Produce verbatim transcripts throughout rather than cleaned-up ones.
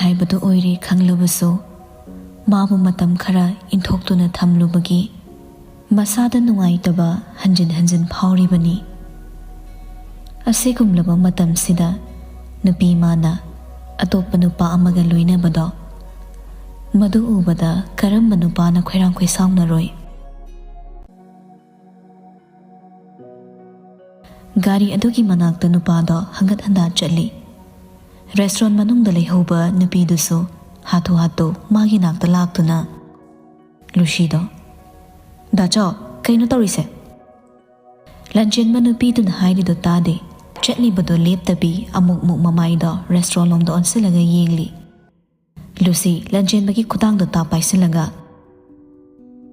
ꯍꯥꯏꯕꯗꯨ ꯑꯣꯏꯔꯦ ꯈꯪꯂꯕꯁꯨ, ꯃꯥꯕꯨ ꯃꯇꯝ ꯈꯔ ꯏꯟꯊꯣꯛꯇꯨꯅ ꯊꯝꯂꯨꯕꯒꯤ ꯃꯁꯥꯗ ꯅꯨꯡꯉꯥꯏꯇꯕ ꯍꯟꯖꯤꯟ ꯍꯟꯖꯤꯟ ꯐꯥꯎꯔꯤꯕꯅꯤ꯫ ꯑꯁꯤꯒꯨꯝꯂꯕ ꯃꯇꯝꯁꯤꯗ ꯅꯨꯄꯤ ꯃꯥꯅ ꯑꯇꯣꯞꯄ ꯅꯨꯄꯥ ꯑꯃꯒ ꯂꯣꯏꯅꯕꯗꯣ, ꯃꯗꯨ ꯎꯕꯗ ꯀꯔꯝꯕ ꯅꯨꯄꯥꯅ ꯈꯣꯏꯔꯥꯡ ꯈꯣꯏꯁꯥꯎꯅꯔꯣꯏ? ꯒꯥꯔꯤ ꯑꯗꯨꯒꯤ ꯃꯅꯥꯛꯇ ꯅꯨꯄꯥꯗꯣ ꯍꯪꯒꯠ ꯍꯟꯗꯥ ꯆꯠꯂꯤ꯫ ꯔꯦꯁꯇꯨꯔꯦꯟ ꯃꯅꯨꯡꯗ ꯂꯩꯍꯧꯕ ꯅꯨꯄꯤꯗꯨꯁꯨ ꯍꯥꯊꯨ ꯍꯥꯊꯨ ꯃꯥꯒꯤ ꯅꯥꯛꯇ ꯂꯥꯛꯇꯨꯅ, ꯂꯨꯁꯤꯗꯣ, "ꯗꯥꯆꯧ, ꯀꯩꯅꯣ ꯇꯧꯔꯤꯁꯦ?" ꯂꯟꯆꯦꯟꯕ ꯅꯨꯄꯤꯗꯨꯅ ꯍꯥꯏꯔꯤꯗꯣ ꯇꯥꯗꯦ꯫ ꯆꯠꯂꯤꯕꯗꯣ ꯂꯦꯞꯇꯕꯤ ꯑꯃꯨꯛ ꯃꯨꯛ ꯃꯃꯥꯏꯗꯣ ꯔꯦꯁꯇꯨꯔꯦꯟ ꯂꯣꯝꯗ ꯑꯣꯟꯁꯤꯜꯂꯒ ꯌꯦꯡꯂꯤ꯫ ꯂꯨꯁꯤ ꯂꯟꯆꯦꯟꯕꯒꯤ ꯈꯨꯗꯥꯡꯗꯣ ꯇꯥꯞ ꯄꯥꯏꯁꯤꯜꯂꯒ,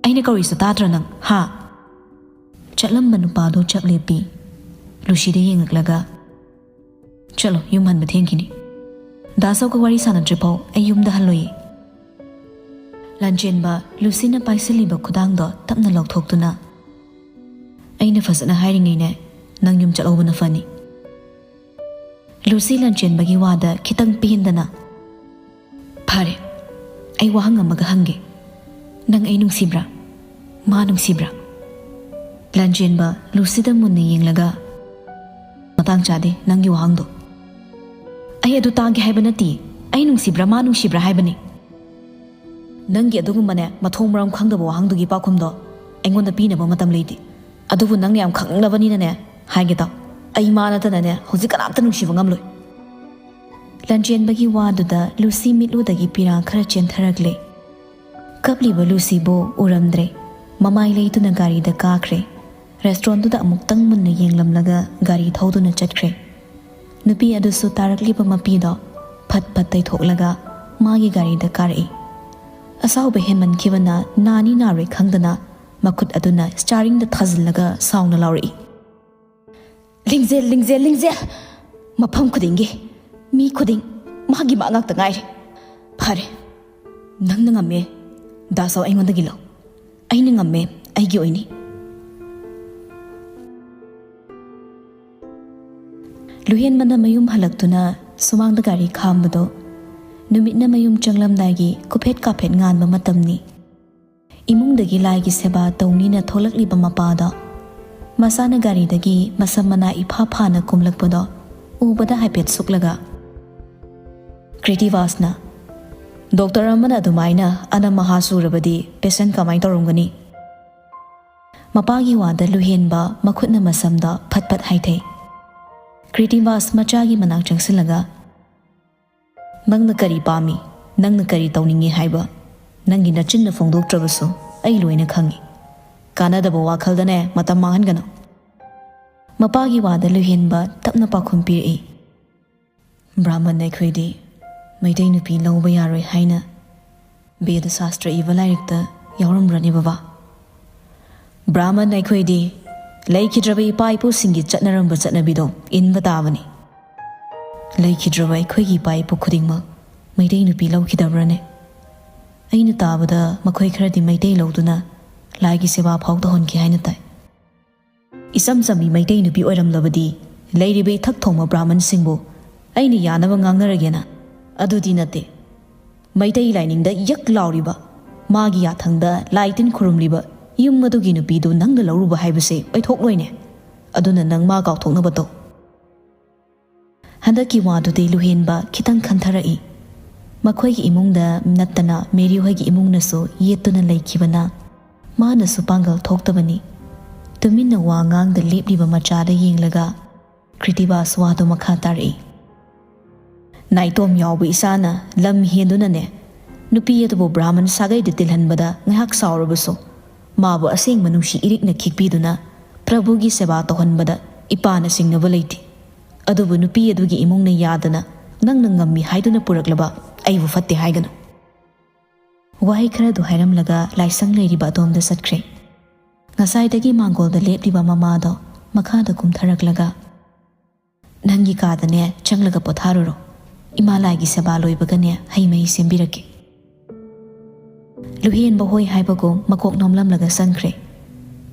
"ꯑꯩꯅ ꯀꯧꯔꯤꯁꯨ ꯇꯥꯗ꯭ꯔꯣ ꯅꯪ, ꯍꯥ?" ꯆꯠꯂꯝꯕ ꯅꯨꯄꯥꯗꯣ ꯆꯞ ꯂꯦꯞꯄꯤ꯫ ꯂꯨꯁꯤꯗ ꯌꯦꯡꯉꯛꯂꯒ, "ꯆꯠꯂꯣ, ꯌꯨꯝ ꯍꯟꯕ ꯊꯦꯡꯈꯤꯅꯤ꯫ ꯗꯥ ꯁꯣꯛꯀ ꯋꯥꯔꯤ ꯁꯥꯟꯅꯗ꯭ꯔꯤꯐꯥꯎ ꯑꯩ ꯌꯨꯝꯗ ꯍꯜꯂꯣꯏꯌꯦ꯫" ꯂꯟꯆꯦꯟꯕ ꯂꯨꯁꯤꯅ ꯄꯥꯏꯁꯤꯜꯂꯤꯕ ꯈꯨꯗꯥꯡꯗꯣ ꯇꯞꯅ ꯂꯧꯊꯣꯛꯇꯨꯅ, "ꯑꯩꯅ ꯐꯖꯅ ꯍꯥꯏꯔꯤꯉꯩꯅꯦ, ꯅꯪ ꯌꯨꯝ ꯆꯠꯍꯧꯕꯅ ꯐꯅꯤ꯫" ꯂꯨꯁꯤ ꯂꯟꯆꯦꯟꯕꯒꯤ ꯋꯥꯗ ꯈꯤꯇꯪ ꯄꯦꯟꯗꯅ, "ꯐꯔꯦ, ꯑꯩ ꯋꯥꯍꯪ ꯑꯃꯒ ꯍꯪꯒꯦ꯫ ꯅꯪ ꯑꯩ ꯅꯨꯡꯁꯤꯕ꯭ꯔꯥ? ꯃꯥ ꯅꯨꯡꯁꯤꯕ꯭ꯔꯥ?" ꯂꯟꯆꯦꯟꯕ ꯂꯨꯁꯤꯗ ꯃꯨꯟꯅ ꯌꯦꯡꯂꯒ, "ꯃꯇꯥꯡ ꯆꯥꯗꯦ ꯅꯪꯒꯤ ꯋꯥꯍꯪꯗꯣ꯫ ꯑꯩ ꯑꯗꯨ ꯇꯥꯒꯦ ꯍꯥꯏꯕ ꯅꯠꯇꯦ꯫ ꯑꯩ ꯅꯨꯡꯁꯤꯕ꯭ꯔꯥ, ꯃꯥ ꯅꯨꯡꯁꯤꯕ꯭ꯔꯥ ꯍꯥꯏꯕꯅꯤ꯫ ꯅꯪꯒꯤ ꯑꯗꯨꯒꯨꯝꯕꯅꯦ, ꯃꯊꯣꯡ ꯃꯔꯝ ꯈꯪꯗꯕ ꯋꯥꯍꯪꯗꯨꯒꯤ ꯄꯥꯎꯈꯨꯝꯗꯣ ꯑꯩꯉꯣꯟꯗ ꯄꯤꯅꯕ ꯃꯇꯝ ꯂꯩꯇꯦ꯫ ꯑꯗꯨꯕꯨ ꯅꯪꯅ ꯌꯥꯝ ꯈꯪꯂꯕꯅꯤꯅꯅꯦ, ꯍꯥꯏꯒꯦ ꯇꯥꯎ꯫ ꯑꯩ ꯃꯥ ꯅꯠꯇꯅꯅꯦ ꯍꯧꯖꯤꯛ ꯀꯅꯥꯝꯇ ꯅꯨꯡꯁꯤꯕ ꯉꯝꯂꯣꯏ꯫" ꯂꯟꯆꯦꯟꯕꯒꯤ ꯋꯥꯗꯨꯗ ꯂꯨꯁꯤ ꯃꯤꯠꯂꯨꯗꯒꯤ ꯄꯤꯔꯥꯡ ꯈꯔ ꯆꯦꯟꯊꯔꯛꯂꯦ꯫ ꯀꯞꯂꯤꯕ ꯂꯨꯁꯤꯕꯨ ꯎꯔꯝꯗ꯭ꯔꯦ꯫ ꯃꯃꯥꯏ ꯂꯩꯇꯨꯅ ꯒꯥꯔꯤꯗ ꯀꯥꯈ꯭ꯔꯦ꯫ ꯔꯦꯁꯇꯨꯔꯦꯟꯗꯨꯗ ꯑꯃꯨꯛꯇꯪ ꯃꯨꯟꯅ ꯌꯦꯡꯂꯝꯂꯒ ꯒꯥꯔꯤ ꯊꯧꯗꯨꯅ ꯆꯠꯈ꯭ꯔꯦ꯫ ꯅꯨꯄꯤ ꯑꯗꯨꯁꯨ ꯇꯥꯔꯛꯂꯤꯕ ꯃꯄꯤꯗꯣ ꯐꯠ ꯐꯠ ꯇꯩꯊꯣꯛꯂꯒ ꯃꯥꯒꯤ ꯒꯥꯔꯤꯗ ꯀꯥꯔꯛꯏ꯫ ꯑꯁꯥꯎꯕ ꯍꯦꯟꯃꯟꯈꯤꯕꯅ ꯅꯥꯅꯤ ꯅꯥꯔꯣꯏ ꯈꯪꯗꯅ ꯃꯈꯨꯠ ꯑꯗꯨꯅ ꯁ꯭ꯇꯤꯌꯥꯔꯤꯡꯗ ꯊꯥꯖꯤꯜꯂꯒ ꯁꯥꯎꯅ ꯂꯥꯎꯔꯛꯏ, "ꯂꯤꯡꯖꯦꯜ, ꯂꯤꯡꯖꯦꯜ, ꯂꯤꯡꯖꯦꯜ! ꯃꯐꯝ ꯈꯨꯗꯤꯡꯒꯤ, ꯃꯤ ꯈꯨꯗꯤꯡ ꯃꯥꯒꯤ ꯃꯥ ꯉꯥꯛꯇ ꯉꯥꯏꯔꯦ꯫ ꯐꯔꯦ, ꯅꯪꯅ ꯉꯝꯃꯦ꯫ ꯗꯥꯁꯣ ꯑꯩꯉꯣꯟꯗꯒꯤ ꯂꯧ꯫ ꯑꯩꯅ ꯉꯝꯃꯦ, ꯑꯩꯒꯤ ꯑꯣꯏꯅꯤ꯫" ꯂꯨꯍꯦꯟꯕꯅ ꯃꯌꯨꯝ ꯍꯜꯂꯛꯇꯨꯅ ꯁꯨꯃꯥꯡꯗ ꯒꯥꯔꯤ ꯈꯥꯝꯕꯗꯣ ꯅꯨꯃꯤꯠꯅ ꯃꯌꯨꯝ ꯆꯪꯂꯝꯗꯥꯏꯒꯤ ꯀꯨꯐꯦꯠ ꯀꯥꯐꯦꯠ ꯉꯥꯟꯕ ꯃꯇꯝꯅꯤ꯫ ꯏꯃꯨꯡꯗꯒꯤ ꯂꯥꯏꯒꯤ ꯁꯦꯕꯥ ꯇꯧꯅꯤꯅ ꯊꯣꯛꯂꯛꯂꯤꯕ ꯃꯄꯥꯗꯣ ꯃꯁꯥꯅ ꯒꯥꯔꯤꯗꯒꯤ ꯃꯁꯝ ꯃꯅꯥ ꯏꯐꯥ ꯐꯥꯅ ꯀꯨꯝꯂꯛꯄꯗꯣ ꯎꯕꯗ ꯍꯥꯏꯐꯦꯠ ꯁꯨꯛꯂꯒ, "ꯀ꯭ꯔꯤꯇꯤꯕꯥꯁꯅ, ꯗꯣꯛꯇꯔ ꯑꯃꯅ ꯑꯗꯨꯃꯥꯏꯅ ꯑꯅꯝ ꯑꯍꯥ ꯁꯨꯔꯕꯗꯤ ꯄꯦꯁꯦꯟ ꯀꯃꯥꯏꯅ ꯇꯧꯔꯝꯒꯅꯤ?" ꯃꯄꯥꯒꯤ ꯋꯥꯗ ꯂꯨꯍꯦꯟꯕ ꯃꯈꯨꯠꯅ ꯃꯁꯝꯗ ꯐꯠ ꯐꯠ ꯍꯥꯏꯊꯩ꯫ ꯀ꯭ꯔꯤꯇꯤꯕꯥꯁ ꯃꯆꯥꯒꯤ ꯃꯅꯥꯛ ꯆꯪꯁꯤꯜꯂꯒ, "ꯅꯪꯅ ꯀꯔꯤ ꯄꯥꯝꯃꯤ? ꯅꯪꯅ ꯀꯔꯤ ꯇꯧꯅꯤꯡꯉꯤ ꯍꯥꯏꯕ? ꯅꯪꯒꯤ ꯅꯆꯤꯟꯅ ꯐꯣꯡꯗꯣꯛꯇ꯭ꯔꯕꯁꯨ ꯑꯩ ꯂꯣꯏꯅ ꯈꯪꯉꯤ꯫ ꯀꯥꯟꯅꯗꯕ ꯋꯥꯈꯜꯗꯅꯦ ꯃꯇꯝ ꯃꯥꯡꯍꯟꯒꯅꯨ꯫" ꯃꯄꯥꯒꯤ ꯋꯥꯗ ꯂꯨꯍꯦꯟꯕ ꯇꯞꯅ ꯄꯥꯎꯈꯨꯝ ꯄꯤꯔꯛꯏ, "ꯕ꯭ꯔꯥꯍꯃꯟ ꯑꯩꯈꯣꯏꯗꯤ ꯃꯩꯇꯩ ꯅꯨꯄꯤ ꯂꯧꯕ ꯌꯥꯔꯣꯏ ꯍꯥꯏꯅ ꯕꯦꯗ ꯁꯥꯁꯇ꯭ꯔ ꯏꯕ ꯂꯥꯏꯔꯤꯛꯇ ꯌꯥꯎꯔꯝꯕ꯭ꯔꯅꯦ ꯕꯕꯥ? ꯕ꯭ꯔꯥꯍꯃꯟ ꯑꯩꯈꯣꯏꯗꯤ ꯂꯩꯈꯤꯗ꯭ꯔꯕ ꯏꯄꯥ ꯏꯄꯨꯁꯤꯡꯒꯤ ꯆꯠꯅꯔꯝꯕ ꯆꯠꯅꯕꯤꯗꯣ ꯏꯟꯕ ꯇꯥꯕꯅꯤ꯫ ꯂꯩꯈꯤꯗ꯭ꯔꯕ ꯑꯩꯈꯣꯏꯒꯤ ꯏꯄꯥ ꯏꯄꯨ ꯈꯨꯗꯤꯡꯃꯛ ꯃꯩꯇꯩ ꯅꯨꯄꯤ ꯂꯧꯈꯤꯗꯕ꯭ꯔꯅꯦ? ꯑꯩꯅ ꯇꯥꯕꯗ ꯃꯈꯣꯏ ꯈꯔꯗꯤ ꯃꯩꯇꯩ ꯂꯧꯗꯨꯅ ꯂꯥꯏꯒꯤ ꯁꯦꯕꯥ ꯐꯥꯎ ꯇꯧꯍꯟꯈꯤ ꯍꯥꯏꯅ ꯇꯥꯏ꯫ ꯏꯆꯝ ꯆꯝꯕꯤ ꯃꯩꯇꯩ ꯅꯨꯄꯤ ꯑꯣꯏꯔꯝꯂꯕꯗꯤ ꯂꯩꯔꯤꯕ ꯏꯊꯛ ꯊꯣꯡꯕ ꯕ꯭ꯔꯥꯍꯃꯟꯁꯤꯡꯕꯨ ꯑꯩꯅ ꯌꯥꯅꯕ ꯉꯥꯡꯅꯔꯒꯦꯅ? ꯑꯗꯨꯗꯤ ꯅꯠꯇꯦ꯫ ꯃꯩꯇꯩ ꯂꯥꯏꯅꯤꯡꯗ ꯌꯛ ꯂꯥꯎꯔꯤꯕ, ꯃꯥꯒꯤ ꯌꯥꯊꯪꯗ ꯂꯥꯏ ꯇꯤꯟ ꯈꯨꯔꯨꯝꯂꯤꯕ ꯌꯨꯝ ꯑꯗꯨꯒꯤ ꯅꯨꯄꯤꯗꯨ ꯅꯪꯅ ꯂꯧꯔꯨꯕ ꯍꯥꯏꯕꯁꯦ ꯑꯣꯏꯊꯣꯛꯂꯣꯏꯅꯦ꯫ ꯑꯗꯨꯅ ꯅꯪ ꯃꯥ ꯀꯥꯎꯊꯣꯛꯅꯕ ꯇꯧ꯫" ꯍꯟꯗꯛꯀꯤ ꯋꯥꯗꯨꯗꯤ ꯂꯨꯍꯦꯟꯕ ꯈꯤꯇꯪ ꯈꯟꯊꯔꯛꯏ꯫ ꯃꯈꯣꯏꯒꯤ ꯏꯃꯨꯡꯗ ꯅꯠꯇꯅ ꯃꯦꯔꯤ ꯍꯣꯏꯒꯤ ꯏꯃꯨꯡꯅꯁꯨ ꯌꯦꯠꯇꯨꯅ ꯂꯩꯈꯤꯕꯅ ꯃꯥꯅꯁꯨ ꯄꯥꯡꯒꯜ ꯊꯣꯛꯇꯕꯅꯤ꯫ ꯇꯨꯃꯤꯟꯅ ꯋꯥ ꯉꯥꯡꯗ ꯂꯦꯞꯂꯤꯕ ꯃꯆꯥꯗ ꯌꯦꯡꯂꯒ ꯀ꯭ꯔꯤꯇꯤꯕꯥꯁ ꯋꯥꯗꯨ ꯃꯈꯥ ꯇꯥꯔꯛꯏ꯫ "ꯅꯥꯏꯇꯣꯝ ꯌꯥꯎꯕ ꯏꯆꯥꯅ ꯂꯝ ꯍꯦꯟꯗꯨꯅꯅꯦ ꯅꯨꯄꯤ ꯑꯗꯨꯕꯨ ꯕ꯭ꯔꯥꯍꯃꯟ ꯁꯥꯒꯩꯗ ꯇꯤꯜꯍꯟꯕꯗ ꯉꯥꯏꯍꯥꯛ ꯁꯥꯎꯔꯕꯁꯨ, ꯃꯥꯕꯨ ꯑꯁꯦꯡꯕ ꯅꯨꯡꯁꯤ ꯏꯔꯤꯛꯅ ꯈꯤꯛꯄꯤꯗꯨꯅ ꯄ꯭ꯔꯚꯨꯒꯤ ꯁꯦꯕꯥ ꯇꯧꯍꯟꯕꯗ ꯏꯄꯥꯅ ꯆꯤꯡꯅꯕ ꯂꯩꯇꯦ꯫ ꯑꯗꯨꯕꯨ ꯅꯨꯄꯤ ꯑꯗꯨꯒꯤ ꯏꯃꯨꯡꯅ ꯌꯥꯗꯅ ꯅꯪꯅ ꯉꯝꯃꯤ ꯍꯥꯏꯗꯨꯅ ꯄꯨꯔꯛꯂꯕ ꯑꯩꯕꯨ ꯐꯠꯇꯦ ꯍꯥꯏꯒꯅꯨ꯫" ꯋꯥꯍꯩ ꯈꯔꯗꯨ ꯍꯥꯏꯔꯝꯂꯒ ꯂꯥꯏꯁꯪ ꯂꯩꯔꯤꯕ ꯑꯗꯣꯝꯗ ꯆꯠꯈ꯭ꯔꯦ꯫ ꯉꯁꯥꯏꯗꯒꯤ ꯃꯥꯡꯒꯣꯜꯗ ꯂꯦꯞꯂꯤꯕ ꯃꯃꯥꯗꯣ ꯃꯈꯥꯗ ꯀꯨꯝꯊꯔꯛꯂꯒ, "ꯅꯪꯒꯤ ꯀꯥꯗꯅꯦ ꯆꯪꯂꯒ ꯄꯣꯊꯥꯔꯨꯔꯣ꯫ ꯏꯃꯥ ꯂꯥꯏꯒꯤ ꯁꯦꯕꯥ ꯂꯣꯏꯕꯒꯅꯦ ꯍꯩ ꯃꯍꯤ ꯁꯦꯝꯕꯤꯔꯛꯀꯦ꯫" ꯂꯨꯍꯦꯟꯕ ꯍꯣꯏ ꯍꯥꯏꯕꯒꯨꯝ ꯃꯀꯣꯛ ꯅꯣꯝꯂꯝꯂꯒ ꯆꯪꯈ꯭ꯔꯦ꯫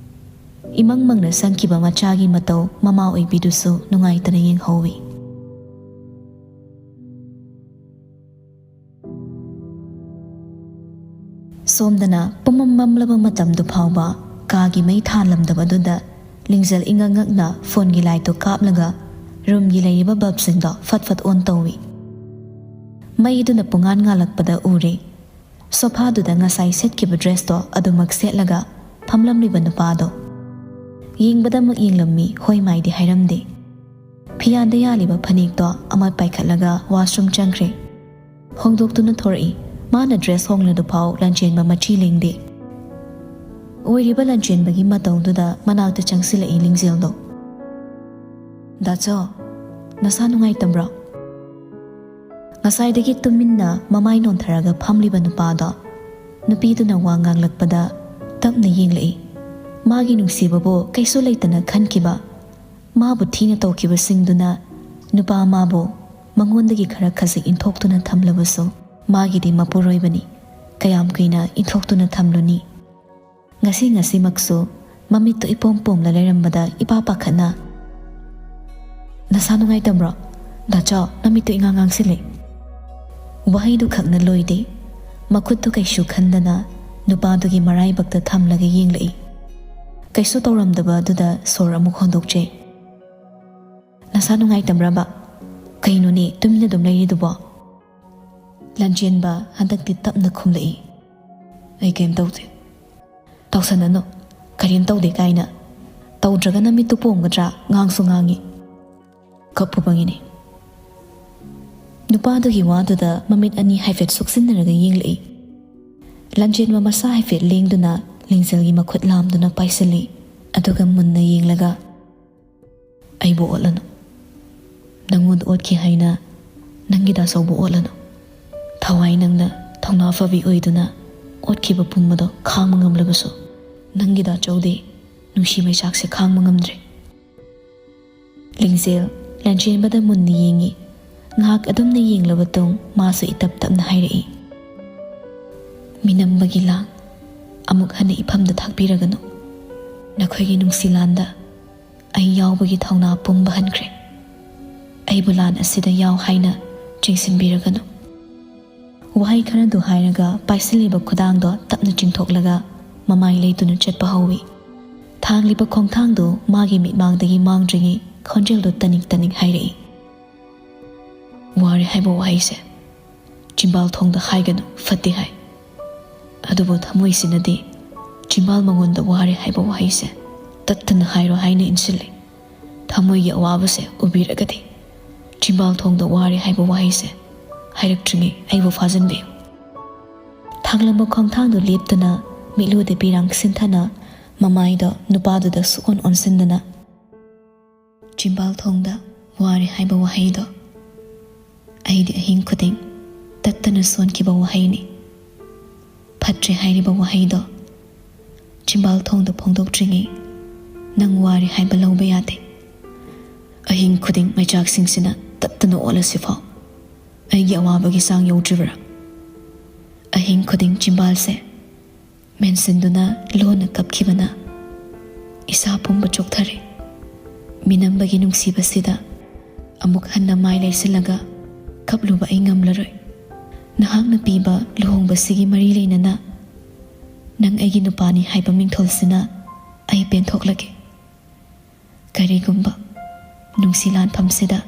ꯏꯃꯪ ꯃꯪꯅ ꯆꯪꯈꯤꯕ ꯃꯆꯥꯒꯤ ꯃꯇꯧ ꯃꯃꯥ ꯑꯣꯏꯕꯤꯗꯨꯁꯨ ꯅꯨꯡꯉꯥꯏꯇꯅ ꯌꯦꯡꯍꯧꯏ꯫ ꯁꯣꯝꯗꯅ ꯄꯨꯝꯃꯝ ꯃꯝꯂꯕ ꯃꯇꯝꯗꯨ ꯐꯥꯎꯕ ꯀꯥꯒꯤ ꯃꯩ ꯊꯥꯜꯂꯝꯗꯕꯗꯨꯗ ꯂꯤꯡꯖꯦꯜ ꯏꯉꯛ ꯉꯛꯅ ꯐꯣꯟꯒꯤ ꯂꯥꯏꯠꯇꯨ ꯀꯥꯞꯂꯒ ꯔꯨꯝꯒꯤ ꯂꯩꯔꯤꯕ ꯕꯜꯕꯁꯤꯡꯗꯣ ꯐꯠ ꯐꯠ ꯑꯣꯟ ꯇꯧꯏ꯫ ꯃꯩꯗꯨꯅ ꯄꯨꯡꯉꯥꯟ ꯉꯥꯜꯂꯛꯄꯗ ꯎꯔꯦ, ꯁꯣꯐꯥꯗꯨꯗ ꯉꯁꯥꯏ ꯁꯦꯠꯈꯤꯕ ꯗ꯭ꯔꯦꯁꯇꯣ ꯑꯗꯨꯃꯛ ꯁꯦꯠꯂꯒ ꯐꯝꯂꯝꯂꯤꯕ ꯅꯨꯄꯥꯗꯣ꯫ ꯌꯦꯡꯕꯗꯃꯛ ꯌꯦꯡꯂꯝꯃꯤ, ꯍꯣꯏ ꯃꯥꯏꯗꯤ ꯍꯥꯏꯔꯝꯗꯦ꯫ ꯐꯤꯌꯥꯟꯗ ꯌꯥꯜꯂꯤꯕ ꯐꯅꯦꯛꯇꯣ ꯑꯃ ꯄꯥꯏꯈꯠꯂꯒ ꯋꯥꯁꯔꯨꯝ ꯆꯪꯈ꯭ꯔꯦ꯫ ꯍꯣꯡꯗꯣꯛꯇꯨꯅ ꯊꯣꯔꯛꯏ꯫ ꯃꯥꯅ ꯗ꯭ꯔꯦꯁ ꯍꯣꯡꯂꯗꯨꯐꯥꯎ ꯂꯟꯆꯦꯟꯕ ꯃꯆꯤ ꯂꯦꯡꯗꯦ꯫ ꯑꯣꯏꯔꯤꯕ ꯂꯟꯆꯦꯟꯕꯒꯤ ꯃꯇꯧꯗꯨꯗ ꯃꯅꯥꯛꯇ ꯆꯪꯁꯤꯜꯂꯛꯏ ꯂꯤꯡꯖꯦꯜꯗꯣ꯫ "ꯗꯥꯆꯧ, ꯅꯁꯥ ꯅꯨꯡꯉꯥꯏꯇꯕ꯭ꯔꯣ?" ꯉꯁꯥꯏꯗꯒꯤ ꯇꯨꯃꯤꯟꯅ ꯃꯃꯥꯏ ꯅꯣꯟꯊꯔꯒ ꯐꯝꯂꯤꯕ ꯅꯨꯄꯥꯗꯣ ꯅꯨꯄꯤꯗꯨꯅ ꯋꯥ ꯉꯥꯡꯂꯛꯄꯗ ꯇꯞꯅ ꯌꯦꯡꯂꯛꯏ꯫ ꯃꯥꯒꯤ ꯅꯨꯡꯁꯤꯕꯕꯨ ꯀꯩꯁꯨ ꯂꯩꯇꯅ ꯈꯟꯈꯤꯕ, ꯃꯥꯕꯨ ꯊꯤꯅ ꯇꯧꯈꯤꯕꯁꯤꯡꯗꯨꯅ ꯅꯨꯄꯥ ꯑꯃꯕꯨ ꯃꯉꯣꯟꯗꯒꯤ ꯈꯔ ꯈꯖꯤꯛ ꯏꯟꯊꯣꯛꯇꯨꯅ ꯊꯝꯂꯕꯁꯨ, ꯃꯥꯒꯤꯗꯤ ꯃꯄꯨꯔꯣꯏꯕꯅꯤ꯫ ꯀꯌꯥꯝ ꯀꯨꯏꯅ ꯏꯟꯊꯣꯛꯇꯨꯅ ꯊꯝꯂꯨꯅꯤ? ꯉꯁꯤ ꯉꯁꯤꯃꯛꯁꯨ ꯃꯃꯤꯠꯇꯨ ꯏꯄꯣꯝ ꯄꯣꯝꯂ ꯂꯩꯔꯝꯕꯗ ꯏꯄꯥ ꯄꯥꯈꯠꯅ, "ꯅꯁꯥ ꯅꯨꯡꯉꯥꯏꯇꯕ꯭ꯔꯣ? ꯗꯥꯆꯧ, ꯅꯃꯤꯠꯇꯨ ꯏꯉꯥꯡ ꯉꯥꯡꯁꯤꯜꯂꯦ꯫" ꯋꯥꯍꯩꯗꯨ ꯈꯛꯅ ꯂꯣꯏꯗꯦ꯫ ꯃꯈꯨꯠꯇꯨ ꯀꯩꯁꯨ ꯈꯟꯗꯅ ꯅꯨꯄꯥꯗꯨꯒꯤ ꯃꯔꯥꯏꯕꯛꯇ ꯊꯝꯂꯒ ꯌꯦꯡꯂꯛꯏ꯫ ꯀꯩꯁꯨ ꯇꯧꯔꯝꯗꯕ ꯑꯗꯨꯗ ꯁꯣꯔ ꯑꯃꯨꯛ ꯍꯣꯟꯗꯣꯛꯆꯩ꯫ "ꯅꯁꯥ ꯅꯨꯡꯉꯥꯏꯇꯕ꯭ꯔꯕ? ꯀꯩꯅꯣꯅꯦ, ꯇꯨꯃꯤꯟꯅ ꯑꯗꯨꯝ ꯂꯩꯔꯤꯗꯨꯕꯣ?" ꯂꯟꯆꯦꯟꯕ ꯍꯟꯗꯛꯇꯤ ꯇꯞꯅ ꯈꯨꯝꯂꯛꯏ꯫ "ꯑꯩ ꯀꯩꯝ ꯇꯧꯗꯦ꯫" "ꯇꯧꯁꯟꯅꯅꯨ, ꯀꯔꯤꯝ ꯇꯧꯗꯦ ꯀꯥꯏꯅ꯫ ꯇꯧꯗ꯭ꯔꯒꯅ ꯃꯤꯠꯇꯨ ꯄꯣꯝꯒꯗ꯭ꯔꯥ? ꯉꯥꯡꯁꯨ ꯉꯥꯡꯉꯤ꯫ ꯀꯞꯄꯨꯕꯒꯤꯅꯤ꯫" ꯅꯨꯄꯥꯗꯨꯒꯤ ꯋꯥꯗꯨꯗ ꯃꯃꯤꯠ ꯑꯅꯤ ꯍꯥꯏꯐꯦꯠ ꯁꯨꯛꯆꯤꯟꯅꯔꯒ ꯌꯦꯡꯂꯛꯏ꯫ ꯂꯟꯆꯦꯟꯕ ꯃꯁꯥ ꯍꯥꯏꯐꯦꯠ ꯂꯦꯡꯗꯨꯅ ꯂꯤꯡꯖꯦꯜꯒꯤ ꯃꯈꯨꯠ ꯂꯥꯝꯗꯨꯅ ꯄꯥꯏꯁꯤꯜꯂꯤ꯫ ꯑꯗꯨꯒ ꯃꯨꯟꯅ ꯌꯦꯡꯂꯒ, "ꯑꯩꯕꯨ ꯑꯣꯠꯂꯅꯨ꯫ ꯅꯪꯉꯣꯟꯗ ꯑꯣꯠꯈꯤ ꯍꯥꯏꯅ ꯅꯪꯒꯤ ꯗꯥꯆꯧꯕꯨ ꯑꯣꯠꯂꯅꯨ꯫ ꯊꯋꯥꯏ ꯅꯪꯅ ꯊꯧꯅꯥ ꯐꯕꯤ ꯑꯣꯏꯗꯨꯅ ꯑꯣꯠꯈꯤꯕ ꯄꯨꯝꯕꯗꯣ ꯈꯥꯡꯕ ꯉꯝꯂꯕꯁꯨ, ꯅꯪꯒꯤ ꯗꯥꯆꯧꯗꯤ ꯅꯨꯡꯁꯤ ꯃꯩꯆꯥꯛꯁꯦ ꯈꯥꯡꯕ ꯉꯝꯗ꯭ꯔꯦ꯫" ꯂꯤꯡꯖꯦꯜ ꯂꯟꯆꯦꯟꯕꯗ ꯃꯨꯟꯅ ꯌꯦꯡꯉꯤ꯫ ꯉꯥꯏꯍꯥꯛ ꯑꯗꯨꯝꯅ ꯌꯦꯡꯂꯕ ꯇꯨꯡ ꯃꯥꯁꯨ ꯏꯇꯞ ꯇꯞꯅ ꯍꯥꯏꯔꯛꯏ, "ꯃꯤꯅꯝꯕꯒꯤ ꯂꯥꯡ ꯑꯃꯨꯛ ꯍꯟꯅ ꯏꯐꯝꯗ ꯊꯥꯛꯄꯤꯔꯒꯅꯨ꯫ ꯅꯈꯣꯏꯒꯤ ꯅꯨꯡꯁꯤꯂꯥꯟꯗ ꯑꯩ ꯌꯥꯎꯕꯒꯤ ꯊꯧꯅꯥ ꯄꯨꯝꯕ ꯍꯟꯈ꯭ꯔꯦ꯫ ꯑꯩꯕꯨ ꯂꯥꯟ ꯑꯁꯤꯗ ꯌꯥꯎ ꯍꯥꯏꯅ ꯆꯤꯡꯁꯤꯟꯕꯤꯔꯒꯅꯨ꯫" ꯋꯥꯍꯩ ꯈꯔꯗꯨ ꯍꯥꯏꯔꯒ ꯄꯥꯏꯁꯤꯜꯂꯤꯕ ꯈꯨꯗꯥꯡꯗꯣ ꯇꯞꯅ ꯆꯤꯡꯊꯣꯛꯂꯒ ꯃꯃꯥꯏ ꯂꯩꯇꯨꯅ ꯆꯠꯄ ꯍꯧꯏ꯫ ꯊꯥꯡꯂꯤꯕ ꯈꯣꯡꯊꯥꯡꯗꯨ ꯃꯥꯒꯤ ꯃꯤꯠꯃꯥꯡꯗꯒꯤ ꯃꯥꯡꯗ꯭ꯔꯤꯉꯩ ꯈꯣꯟꯖꯦꯜꯗꯨ ꯇꯅꯤꯛ ꯇꯅꯤꯛ ꯍꯥꯏꯔꯛꯏ꯫ "ꯋꯥꯔꯦ ꯍꯥꯏꯕ ꯋꯥꯍꯩꯁꯦ ꯆꯤꯝꯕꯥꯜ ꯊꯣꯡꯗ ꯍꯥꯏꯒꯅꯨ, ꯐꯠꯇꯦ ꯍꯥꯏ꯫ ꯑꯗꯨꯕꯨ ꯊꯃꯣꯏꯁꯤꯅꯗꯤ ꯆꯤꯝꯕꯥꯜ ꯃꯉꯣꯟꯗ ꯋꯥꯔꯦ ꯍꯥꯏꯕ ꯋꯥꯍꯩꯁꯦ ꯇꯠꯇꯅ ꯍꯥꯏꯔꯣ ꯍꯥꯏꯅ ꯏꯟꯁꯤꯜꯂꯤ꯫ ꯊꯃꯣꯏꯒꯤ ꯑꯋꯥꯕꯁꯦ ꯎꯕꯤꯔꯒꯗꯤ ꯆꯤꯝꯕꯥꯜ ꯊꯣꯡꯗ ꯋꯥꯔꯦ ꯍꯥꯏꯕ ꯋꯥꯍꯩꯁꯦ ꯍꯥꯏꯔꯛꯇ꯭ꯔꯤꯉꯩ ꯑꯩꯕꯨ ꯐꯥꯖꯤꯟꯕꯤꯌꯨ꯫" ꯊꯥꯡꯂꯝꯕ ꯈꯣꯡꯊꯥꯡꯗꯨ ꯂꯦꯞꯇꯨꯅ ꯃꯤꯠꯂꯨꯗ ꯄꯤꯔꯥꯡ ꯁꯤꯟꯊꯅ ꯃꯃꯥꯏꯗꯣ ꯅꯨꯄꯥꯗꯨꯗ ꯁꯨꯛꯑꯣꯟ ꯑꯣꯟꯁꯤꯟꯗꯅ, "ꯆꯤꯝꯕꯥꯜ ꯊꯣꯡꯗ ꯋꯥꯔꯦ ꯍꯥꯏꯕ ꯋꯥꯍꯩꯗꯣ ꯑꯩꯗꯤ ꯑꯍꯤꯡ ꯈꯨꯗꯤꯡ ꯇꯠꯇꯅ ꯁꯣꯟꯈꯤꯕ ꯋꯥꯍꯩꯅꯤ꯫ ꯐꯠꯇ꯭ꯔꯦ ꯍꯥꯏꯔꯤꯕ ꯋꯥꯍꯩꯗꯣ ꯆꯤꯝꯕꯥꯜ ꯊꯣꯡꯗ ꯐꯣꯡꯗꯣꯛꯇ꯭ꯔꯤꯉꯩ ꯅꯪ ꯋꯥꯔꯦ ꯍꯥꯏꯕ ꯂꯧꯕ ꯌꯥꯗꯦ꯫ ꯑꯍꯤꯡ ꯈꯨꯗꯤꯡ ꯃꯩꯆꯥꯛꯁꯤꯡꯁꯤꯅ ꯇꯠꯇꯅ ꯑꯣꯠꯂꯁꯤꯐꯥꯎ ꯑꯩꯒꯤ ꯑꯋꯥꯕꯒꯤ ꯆꯥꯡ ꯌꯧꯗ꯭ꯔꯤꯕ꯭ꯔꯥ? ꯑꯍꯤꯡ ꯈꯨꯗꯤꯡ ꯆꯤꯝꯕꯥꯜꯁꯦ ꯃꯦꯟꯁꯤꯟꯗꯨꯅ ꯂꯣꯟꯅ ꯀꯞꯈꯤꯕꯅ ꯏꯁꯥ ꯄꯨꯝꯕ ꯆꯣꯛꯊꯔꯦ꯫ ꯃꯤꯅꯝꯕꯒꯤ ꯅꯨꯡꯁꯤꯕꯁꯤꯗ ꯑꯃꯨꯛ ꯍꯟꯅ ꯃꯥꯏ ꯂꯩꯁꯤꯜꯂꯒ ꯀꯞꯂꯨꯕ ꯑꯩ ꯉꯝꯂꯔꯣꯏ꯫ ꯅꯍꯥꯛꯅ ꯄꯤꯕ ꯂꯨꯍꯣꯡꯕꯁꯤꯒꯤ ꯃꯔꯤ ꯂꯩꯅꯅ ꯅꯪ ꯑꯩꯒꯤ ꯅꯨꯄꯥꯅꯤ ꯍꯥꯏꯕ ꯃꯤꯡꯊꯣꯜꯁꯤꯅ ꯑꯩ ꯄꯦꯟꯊꯣꯛꯂꯒꯦ꯫ ꯀꯔꯤꯒꯨꯝꯕ ꯅꯨꯡꯁꯤ ꯂꯥꯟꯐꯝꯁꯤꯗ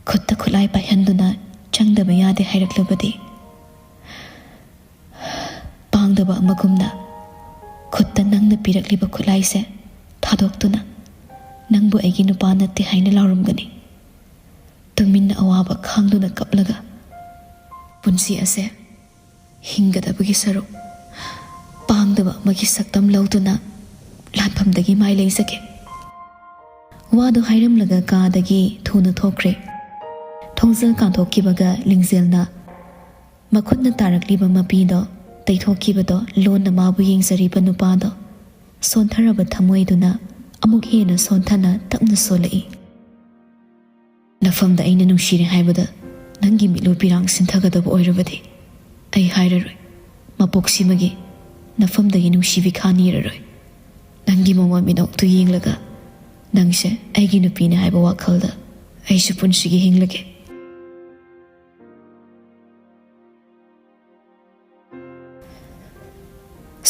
ꯈꯨꯠꯇ ꯈꯨꯠꯂꯥꯏ ꯄꯥꯏꯍꯟꯗꯨꯅ ꯆꯪꯗꯕ ꯌꯥꯗꯦ ꯍꯥꯏꯔꯛꯂꯕꯗꯤ, ꯄꯥꯡꯗꯕ ꯑꯃꯒꯨꯝꯅ ꯈꯨꯠꯇ ꯅꯪꯅ ꯄꯤꯔꯛꯂꯤꯕ ꯈꯨꯠꯂꯥꯏꯁꯦ ꯊꯥꯗꯣꯛꯇꯨꯅ ꯅꯪꯕꯨ ꯑꯩꯒꯤ ꯅꯨꯄꯥ ꯅꯠꯇꯦ ꯍꯥꯏꯅ ꯂꯥꯎꯔꯝꯒꯅꯤ꯫ ꯇꯨꯃꯤꯟꯅ ꯑꯋꯥꯕ ꯈꯥꯡꯗꯨꯅ ꯀꯞꯂꯒ ꯄꯨꯟꯁꯤ ꯑꯁꯦ ꯍꯤꯡꯒꯗꯕꯒꯤ ꯁꯔꯨꯛ ꯄꯥꯡꯗꯕ ꯑꯃꯒꯤ ꯁꯛꯇꯝ ꯂꯧꯗꯨꯅ ꯂꯥꯟꯐꯝꯗꯒꯤ ꯃꯥꯏ ꯂꯩꯖꯒꯦ꯫" ꯋꯥꯗꯨ ꯍꯥꯏꯔꯝꯂꯒ ꯀꯥꯗꯒꯤ ꯊꯨꯅ ꯊꯣꯛꯈ꯭ꯔꯦ꯫ ꯊꯣꯡꯖꯜ ꯀꯥꯟꯊꯣꯛꯈꯤꯕꯒ ꯂꯤꯡꯖꯦꯜꯅ ꯃꯈꯨꯠꯅ ꯇꯥꯔꯛꯂꯤꯕ ꯃꯄꯤꯗꯣ ꯇꯩꯊꯣꯛꯈꯤꯕꯗꯣ ꯂꯣꯟꯅ ꯃꯥꯕꯨ ꯌꯦꯡꯖꯔꯤꯕ ꯅꯨꯄꯥꯗꯣ ꯁꯣꯟꯊꯔꯕ ꯊꯃꯣꯏꯗꯨꯅ ꯑꯃꯨꯛ ꯍꯦꯟꯅ ꯁꯣꯟꯊꯅ ꯇꯞꯅ ꯁꯣꯜꯂꯛꯏ꯫ "ꯅꯐꯝꯗ ꯑꯩꯅ ꯅꯨꯡꯁꯤꯔꯦ ꯍꯥꯏꯕꯗ ꯅꯪꯒꯤ ꯃꯤꯠꯂꯨ ꯄꯤꯔꯥꯡ ꯁꯤꯟꯊꯒꯗꯕ ꯑꯣꯏꯔꯕꯗꯤ ꯑꯩ ꯍꯥꯏꯔꯔꯣꯏ꯫ ꯃꯄꯣꯛꯁꯤꯃꯒꯤ ꯅꯐꯝꯗꯒꯤ ꯅꯨꯡꯁꯤꯕꯤ ꯈꯥ ꯅꯤꯔꯔꯣꯏ꯫ ꯅꯪꯒꯤ ꯃꯃꯥ ꯃꯤꯅꯣꯛꯇꯨ ꯌꯦꯡꯂꯒ ꯅꯪꯁꯦ ꯑꯩꯒꯤ ꯅꯨꯄꯤꯅꯦ ꯍꯥꯏꯕ ꯋꯥꯈꯜꯗ ꯑꯩꯁꯨ ꯄꯨꯟꯁꯤꯒꯤ ꯍꯤꯡꯂꯒꯦ꯫"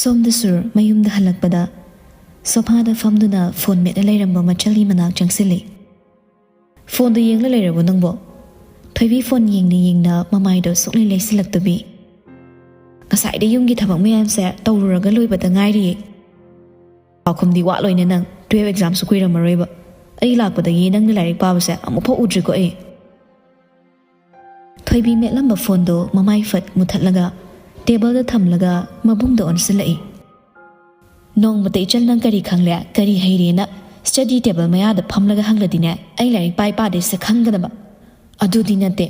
ꯁꯣꯝꯗ ꯁꯨꯔ ꯃꯌꯨꯝꯗ ꯍꯜꯂꯛꯄꯗ ꯁꯣꯐꯥꯗ ꯐꯝꯗꯨꯅ ꯐꯣꯟ ꯃꯦꯠꯂ ꯂꯩꯔꯝꯕ ꯃꯆꯜꯒꯤ ꯃꯅꯥꯛ ꯆꯪꯁꯤꯜꯂꯤ꯫ "ꯐꯣꯟꯗꯨ ꯌꯦꯡꯂ ꯂꯩꯔꯕꯣ ꯅꯪꯕꯣ?" ꯊꯣꯏꯕꯤ ꯐꯣꯟ ꯌꯦꯡꯅ ꯌꯦꯡꯅ ꯃꯃꯥꯏꯗꯣ ꯁꯨꯛꯂꯩ ꯂꯩꯁꯤꯜꯂꯛꯇꯕꯤ꯫ "ꯉꯁꯥꯏꯗ ꯌꯨꯝꯒꯤ ꯊꯕꯛ ꯃꯌꯥꯝꯁꯦ ꯇꯧꯔꯨꯔꯒ ꯂꯣꯏꯕꯗ ꯉꯥꯏꯔꯤꯌꯦ꯫ ꯄꯥꯎꯈꯨꯝꯗꯤ ꯋꯥꯠꯂꯣꯏꯅꯦ ꯅꯪ, ꯇꯨꯌꯦꯜꯐ ꯑꯦꯛꯖꯥꯝꯁꯨ ꯀꯨꯏꯔꯝꯃꯔꯣꯏꯕ꯫ ꯑꯩ ꯂꯥꯛꯄꯗꯒꯤ ꯅꯪꯅ ꯂꯥꯏꯔꯤꯛ ꯄꯥꯕꯁꯦ ꯑꯃꯨꯛꯐꯥꯎ ꯎꯗ꯭ꯔꯤꯀꯣ ꯑꯩ꯫" ꯊꯣꯏꯕꯤ ꯃꯦꯠꯂꯝꯕ ꯐꯣꯟꯗꯣ ꯃꯃꯥꯏ ꯐꯠ ꯃꯨꯊꯠꯂꯒ ꯇꯦꯕꯜꯗ ꯊꯝꯂꯒ ꯃꯕꯨꯡꯗ ꯑꯣꯟꯁꯤꯜꯂꯛꯏ꯫ "ꯅꯣꯡꯃꯇ ꯏꯆꯜ ꯅꯪ ꯀꯔꯤ ꯈꯪꯂꯦ, ꯀꯔꯤ ꯍꯩꯔꯦꯅ ꯁ꯭ꯇꯗꯤ ꯇꯦꯕꯜ ꯃꯌꯥꯗ ꯐꯝꯂꯒ ꯍꯪꯂꯗꯤꯅꯦ, ꯑꯩ ꯂꯥꯏꯔꯤꯛ ꯄꯥꯏ ꯄꯥꯗꯦ ꯁꯛ ꯈꯪꯒꯗꯕ꯫ ꯑꯗꯨꯗꯤ ꯅꯠꯇꯦ,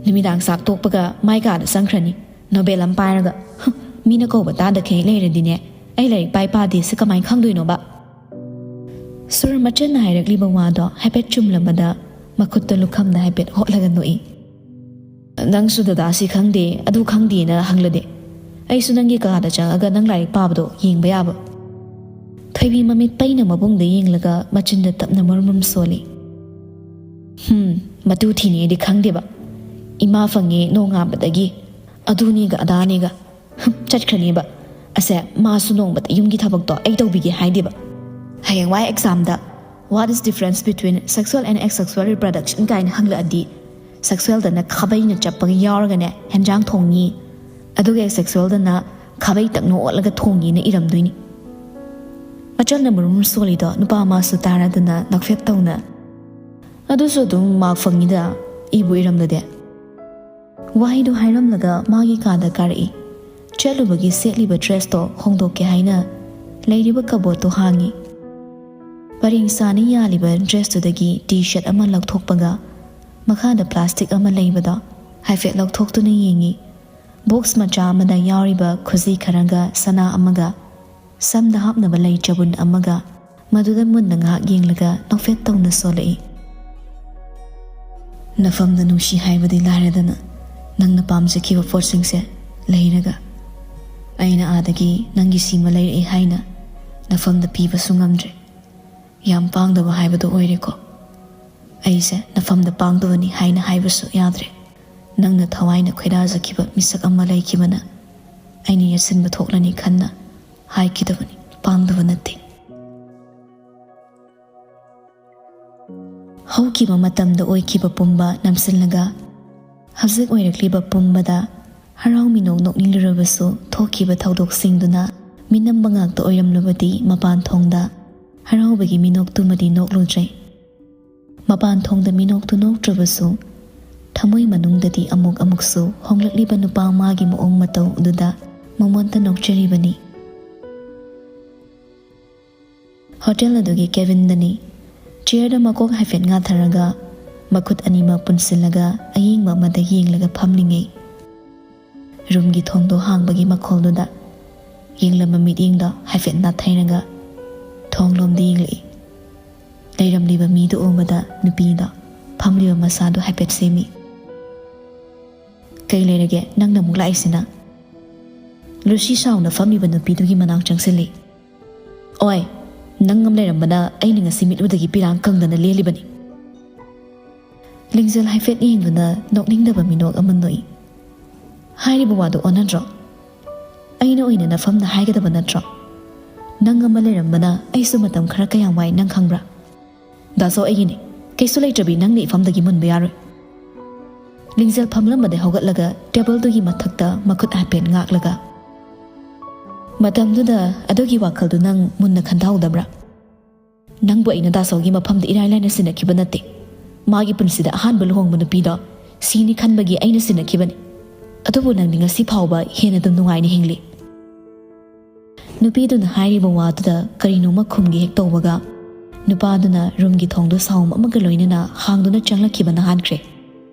ꯅꯨꯃꯤꯗꯥꯡ ꯆꯥꯛ ꯇꯣꯛꯄꯒ ꯃꯥꯏ ꯀꯥꯗ ꯆꯪꯈ꯭ꯔꯅꯤ, ꯅꯣꯕꯦꯜ ꯑꯃ ꯄꯥꯏꯔꯒ꯫ ꯍꯨꯝ, ꯃꯤꯅ ꯀꯧꯕ ꯇꯥꯗꯈꯩ ꯂꯩꯔꯗꯤꯅꯦ, ꯑꯩ ꯂꯥꯏꯔꯤꯛ ꯄꯥꯏ ꯄꯥꯗꯦ ꯁꯛ ꯀꯃꯥꯏꯅ ꯈꯪꯗꯣꯏꯅꯣꯕ?" ꯁꯨꯔ ꯃꯆꯟꯅ ꯍꯥꯏꯔꯛꯂꯤꯕ ꯋꯥꯗꯣ ꯍꯥꯏꯐꯦꯠ ꯆꯨꯝꯂꯝꯕꯗ ꯃꯈꯨꯠꯇ ꯂꯨꯈꯝꯗ ꯍꯥꯏꯐꯦꯠ ꯍꯣꯠꯂꯒ ꯅꯣꯛꯏ꯫ "ꯅꯪꯁꯨ ꯗꯗꯥꯁꯤ ꯈꯪꯗꯦ, ꯑꯗꯨ ꯈꯪꯗꯦꯅ ꯍꯪꯂꯗꯤ? ꯑꯩꯁꯨ ꯅꯪꯒꯤ ꯀꯥꯗ ꯆꯪꯉꯒ ꯅꯪ ꯂꯥꯏꯔꯤꯛ ꯄꯥꯕꯗꯣ ꯌꯦꯡꯕ ꯌꯥꯕ?" ꯊꯣꯏꯕꯤ ꯃꯃꯤꯠ ꯄꯩꯅ ꯃꯕꯨꯡꯗ ꯌꯦꯡꯂꯒ ꯃꯆꯤꯟꯗ ꯇꯞꯅ ꯃꯔꯨꯝ ꯃꯔꯨꯝ ꯁꯣꯜꯂꯤ꯫ "ꯍꯨꯝ, ꯃꯇꯨ ꯊꯤꯅꯦꯗꯤ ꯈꯪꯗꯦꯕ꯫ ꯏꯃꯥ ꯐꯪꯉꯦ ꯅꯣꯡꯉꯥꯟꯕꯗꯒꯤ ꯑꯗꯨꯅꯤꯒ ꯑꯗꯥꯅꯤꯒ꯫ ꯍꯨꯝ, ꯆꯠꯈ꯭ꯔꯅꯦꯕ꯫ ꯑꯁꯦ, ꯃꯥꯁꯨ ꯅꯣꯡꯃꯇ ꯌꯨꯝꯒꯤ ꯊꯕꯛꯇꯣ ꯑꯩ ꯇꯧꯕꯤꯒꯦ ꯍꯥꯏꯗꯦꯕ꯫ ꯍꯌꯦꯡꯋꯥꯏ ꯑꯦꯛꯖꯥꯝꯗ "What is difference between sexual and asexual reproduction?" ꯀꯥꯏꯅ ꯍꯪꯂꯛꯑꯗꯤ, ꯁꯦꯛꯁꯨꯋꯦꯜꯗꯅ ꯈꯥꯕꯩꯅ ꯆꯞꯄꯒ ꯌꯥꯎꯔꯒꯅꯦ ꯍꯦꯟꯖꯥꯡ ꯊꯣꯡꯉꯤ, ꯑꯗꯨꯒ ꯑꯦꯁꯦꯛꯁꯨꯋꯦꯜꯗꯅ ꯈꯥꯕꯩ ꯇꯛꯅ ꯑꯣꯠꯂꯒ ꯊꯣꯡꯉꯤꯅ ꯏꯔꯝꯗꯣꯏꯅꯤ꯫ ꯃꯆꯜꯅ ꯃꯔꯨꯝ ꯁꯣꯜꯂꯤꯗꯣ ꯅꯨꯄꯥ ꯑꯃꯁꯨ ꯇꯥꯔꯗꯅ ꯅꯣꯛꯐꯦꯠ ꯇꯧꯅ, "ꯑꯗꯨꯁꯨ ꯑꯗꯨꯝ ꯃꯥꯔꯛ ꯐꯪꯉꯤꯗ, ꯏꯕꯨ ꯏꯔꯝꯗꯗꯤ꯫" ꯋꯥꯍꯩꯗꯨ ꯍꯥꯏꯔꯝꯂꯒ ꯃꯥꯒꯤ ꯀꯥꯗ ꯀꯥꯔꯛꯏ꯫ ꯆꯠꯂꯨꯕꯒꯤ ꯁꯦꯠꯂꯤꯕ ꯗ꯭ꯔꯦꯁꯇꯣ ꯍꯣꯡꯗꯣꯛꯀꯦ ꯍꯥꯏꯅ ꯂꯩꯔꯤꯕ ꯀꯕꯣꯠꯇꯣ ꯍꯥꯡꯉꯤ꯫ ꯄꯔꯦꯡ ꯁꯥꯅ ꯌꯥꯜꯂꯤꯕ ꯗ꯭ꯔꯦꯁꯇꯨꯗꯒꯤ ꯇꯤ ꯁꯔꯠ ꯑꯃ ꯂꯧꯊꯣꯛꯄꯒ ꯃꯈꯥꯗ ꯄ꯭ꯂꯥꯁꯇꯤꯛ ꯑꯃ ꯂꯩꯕꯗꯣ ꯍꯥꯏꯐꯦꯠ ꯂꯧꯊꯣꯛꯇꯨꯅ ꯌꯦꯡꯉꯤ꯫ ꯕꯣꯛꯁ ꯃꯆꯥ ꯑꯃꯗ ꯌꯥꯎꯔꯤꯕ ꯈꯨꯖꯤ ꯈꯔꯒ ꯁꯅꯥ ꯑꯃꯒ ꯁꯝꯗ ꯍꯥꯞꯅꯕ ꯂꯩ ꯆꯕꯨꯟ ꯑꯃꯒ ꯃꯗꯨꯗ ꯃꯨꯟꯅ ꯉꯥꯏꯍꯥꯛ ꯌꯦꯡꯂꯒ ꯅꯣꯛꯐꯦꯠ ꯇꯧꯅ ꯁꯣꯜꯂꯛꯏ꯫ "ꯅꯐꯝꯗ ꯅꯨꯡꯁꯤ ꯍꯥꯏꯕꯗꯤ ꯂꯥꯏꯔꯗꯅ, ꯅꯪꯅ ꯄꯥꯝꯖꯈꯤꯕ ꯄꯣꯠꯁꯤꯡꯁꯦ ꯂꯩꯔꯒ ꯑꯩꯅ ꯑꯥꯗꯒꯤ ꯅꯪꯒꯤ ꯁꯤꯃ ꯂꯩꯔꯛꯏ ꯍꯥꯏꯅ ꯅꯐꯝꯗ ꯄꯤꯕꯁꯨ ꯉꯝꯗ꯭ꯔꯦ꯫ ꯌꯥꯝ ꯄꯥꯡꯗꯕ ꯍꯥꯏꯕꯗꯨ ꯑꯣꯏꯔꯦꯀꯣ꯫ ꯑꯩꯁꯦ ꯅꯐꯝꯗ ꯄꯥꯡꯗꯕꯅꯤ ꯍꯥꯏꯅ ꯍꯥꯏꯕꯁꯨ ꯌꯥꯗ꯭ꯔꯦ꯫ ꯅꯪꯅ ꯊꯋꯥꯏꯅ ꯈꯣꯏꯗꯥꯖꯈꯤꯕ ꯃꯤꯁꯛ ꯑꯃ ꯂꯩꯈꯤꯕꯅ ꯑꯩꯅ ꯌꯦꯠꯁꯤꯟꯕ ꯊꯣꯛꯂꯅꯤ ꯈꯟꯅ ꯍꯥꯏꯈꯤꯗꯕꯅꯤ, ꯄꯥꯡꯗꯕ ꯅꯠꯇꯦ꯫ ꯍꯧꯈꯤꯕ ꯃꯇꯝꯗ ꯑꯣꯏꯈꯤꯕ ꯄꯨꯝꯕ ꯅꯝꯁꯤꯜꯂꯒ, ꯍꯧꯖꯤꯛ ꯑꯣꯏꯔꯛꯂꯤꯕ ꯄꯨꯝꯕꯗ ꯍꯔꯥꯎ ꯃꯤꯅꯣꯛ ꯅꯣꯛꯅꯤꯡꯂꯨꯔꯕꯁꯨ, ꯊꯣꯛꯈꯤꯕ ꯊꯧꯗꯣꯛꯁꯤꯡꯗꯨꯅ ꯃꯤꯅꯝꯕ ꯉꯥꯛꯇ ꯑꯣꯏꯔꯝꯂꯕꯗꯤ, ꯃꯄꯥꯟ ꯊꯣꯡꯗ ꯍꯔꯥꯎꯕꯒꯤ ꯃꯤꯅꯣꯛꯇꯨꯃꯗꯤ ꯅꯣꯛꯂꯨꯗ꯭ꯔꯦ꯫ ꯃꯄꯥꯟ ꯊꯣꯡꯗ ꯃꯤꯅꯣꯛꯇꯨ ꯅꯣꯛꯇ꯭ꯔꯕꯁꯨ, ꯊꯃꯣꯏ ꯃꯅꯨꯡꯗꯗꯤ ꯑꯃꯨꯛ ꯑꯃꯨꯛꯁꯨ ꯍꯣꯡꯂꯛꯂꯤꯕ ꯅꯨꯄꯥ ꯃꯥꯒꯤ ꯃꯑꯣꯡ ꯃꯇꯧ ꯑꯗꯨꯗ ꯃꯉꯣꯟꯗ ꯅꯣꯛꯆꯔꯤꯕꯅꯤ꯫ ꯍꯣꯇꯦꯜ ꯑꯗꯨꯒꯤ ꯀꯦꯕꯤꯟꯗꯅꯤ꯫ ꯆꯤꯌꯔꯗ ꯃꯀꯣꯛ ꯍꯥꯏꯐꯦꯠ ꯉꯥꯊꯔꯒ, ꯃꯈꯨꯠ ꯑꯅꯤꯃꯛ ꯄꯨꯟꯁꯤꯜꯂꯒ ꯑꯌꯦꯡꯕ ꯑꯃꯗ ꯌꯦꯡꯂꯒ ꯐꯝꯂꯤꯉꯩ, ꯔꯨꯝꯒꯤ ꯊꯣꯡꯗꯣ ꯍꯥꯡꯕꯒꯤ ꯃꯈꯣꯜꯗꯨꯗ ꯌꯦꯡꯂꯝꯕ ꯃꯤꯠꯌꯦꯡꯗꯣ ꯍꯥꯏꯐꯦꯠ ꯅꯥꯊꯩꯔꯒ ꯊꯣꯡꯂꯣꯝꯗ ꯌꯦꯡꯂꯛꯏ꯫ ꯂꯩꯔꯝꯂꯤꯕ ꯃꯤꯗꯨ ꯎꯕꯗ ꯅꯨꯄꯤꯗꯣ ꯐꯝꯂꯤꯕ ꯃꯁꯥꯗꯨ ꯍꯥꯏꯐꯦꯠ ꯁꯦꯝꯃꯤ꯫ "ꯀꯩ ꯂꯩꯔꯒꯦ, ꯅꯪꯅ ꯑꯃꯨꯛ ꯂꯥꯛꯏꯁꯤꯅ?" ꯂꯨꯁꯤ ꯁꯥꯎꯅ ꯐꯝꯃꯤꯕ ꯅꯨꯄꯤꯗꯨꯒꯤ ꯃꯅꯥꯛ ꯆꯪꯁꯤꯜꯂꯤ꯫ "ꯑꯣꯏ, ꯅꯪ ꯑꯃ ꯂꯩꯔꯝꯕꯅ ꯑꯩꯅ ꯉꯁꯤ ꯃꯤꯠꯂꯨꯗꯒꯤ ꯄꯤꯔꯥꯡ ꯀꯪꯗꯅ ꯂꯦꯜꯂꯤꯕꯅꯤ꯫" ꯂꯤꯡꯖꯦꯜ ꯍꯥꯏꯐꯦꯠ ꯌꯦꯡꯗꯨꯅ ꯅꯣꯛꯅꯤꯡꯗꯕ ꯃꯤꯅꯣꯛ ꯑꯃ ꯅꯣꯛꯏ꯫ "ꯍꯥꯏꯔꯤꯕ ꯋꯥꯗꯨ ꯑꯣꯟꯅꯗ꯭ꯔꯣ? ꯑꯩꯅ ꯑꯣꯏꯅ ꯅꯐꯝꯗ ꯍꯥꯏꯒꯗꯕ ꯅꯠꯇ꯭ꯔꯣ? ꯅꯪ ꯑꯃ ꯂꯩꯔꯝꯕꯅ ꯑꯩꯁꯨ ꯃꯇꯝ ꯈꯔ ꯀꯌꯥꯝ ꯋꯥꯏ ꯅꯪ ꯈꯪꯕ꯭ꯔꯥ? ꯗꯥꯁꯣ ꯑꯩꯒꯤꯅꯤ, ꯀꯩꯁꯨ ꯂꯩꯇ꯭ꯔꯕꯤ ꯅꯪꯅ ꯏꯐꯝꯗꯒꯤ ꯃꯨꯟꯕ ꯌꯥꯔꯣꯏ꯫" ꯂꯤꯡꯖꯦꯜ ꯐꯝꯂꯝꯕꯗꯩ ꯍꯧꯒꯠꯂꯒ ꯇꯦꯕꯜꯗꯨꯒꯤ ꯃꯊꯛꯇ ꯃꯈꯨꯠ ꯍꯥꯏꯐꯦꯠ ꯉꯥꯛꯂꯒ, "ꯃꯇꯝꯗꯨꯗ ꯑꯗꯨꯒꯤ ꯋꯥꯈꯜꯗꯨ ꯅꯪ ꯃꯨꯟꯅ ꯈꯟꯊꯍꯧꯗꯕ꯭ꯔꯥ? ꯅꯪꯕꯨ ꯑꯩꯅ ꯗꯥꯁꯣꯒꯤ ꯃꯐꯝꯗ ꯏꯔꯥꯏ ꯂꯥꯏꯅ ꯁꯤꯟꯅꯈꯤꯕ ꯅꯠꯇꯦ꯫ ꯃꯥꯒꯤ ꯄꯨꯟꯁꯤꯗ ꯑꯍꯥꯟꯕ ꯂꯨꯍꯣꯡꯕ ꯅꯨꯄꯤꯗꯣ ꯁꯤꯅꯤ ꯈꯟꯕꯒꯤ ꯑꯩꯅ ꯁꯤꯟꯅꯈꯤꯕꯅꯤ꯫ ꯑꯗꯨꯕꯨ ꯅꯪꯗꯤ ꯉꯁꯤ ꯐꯥꯎꯕ ꯍꯦꯟꯅ ꯑꯗꯨꯝ ꯅꯨꯡꯉꯥꯏꯅ ꯍꯤꯡꯂꯤ꯫" ꯅꯨꯄꯤꯗꯨꯅ ꯍꯥꯏꯔꯤꯕ ꯋꯥꯗꯨꯗ ꯀꯔꯤꯅꯣꯃ ꯈꯨꯝꯒꯦ ꯍꯦꯛ ꯇꯧꯕꯒ, ꯅꯨꯄꯥꯗꯨꯅ ꯔꯨꯝꯒꯤ ꯊꯣꯡꯗꯨ ꯁꯥꯎꯝ ꯑꯃꯒ ꯂꯣꯏꯅꯅ ꯍꯥꯡꯗꯨꯅ ꯆꯪꯂꯛꯈꯤꯕꯅ ꯍꯥꯟꯈ꯭ꯔꯦ꯫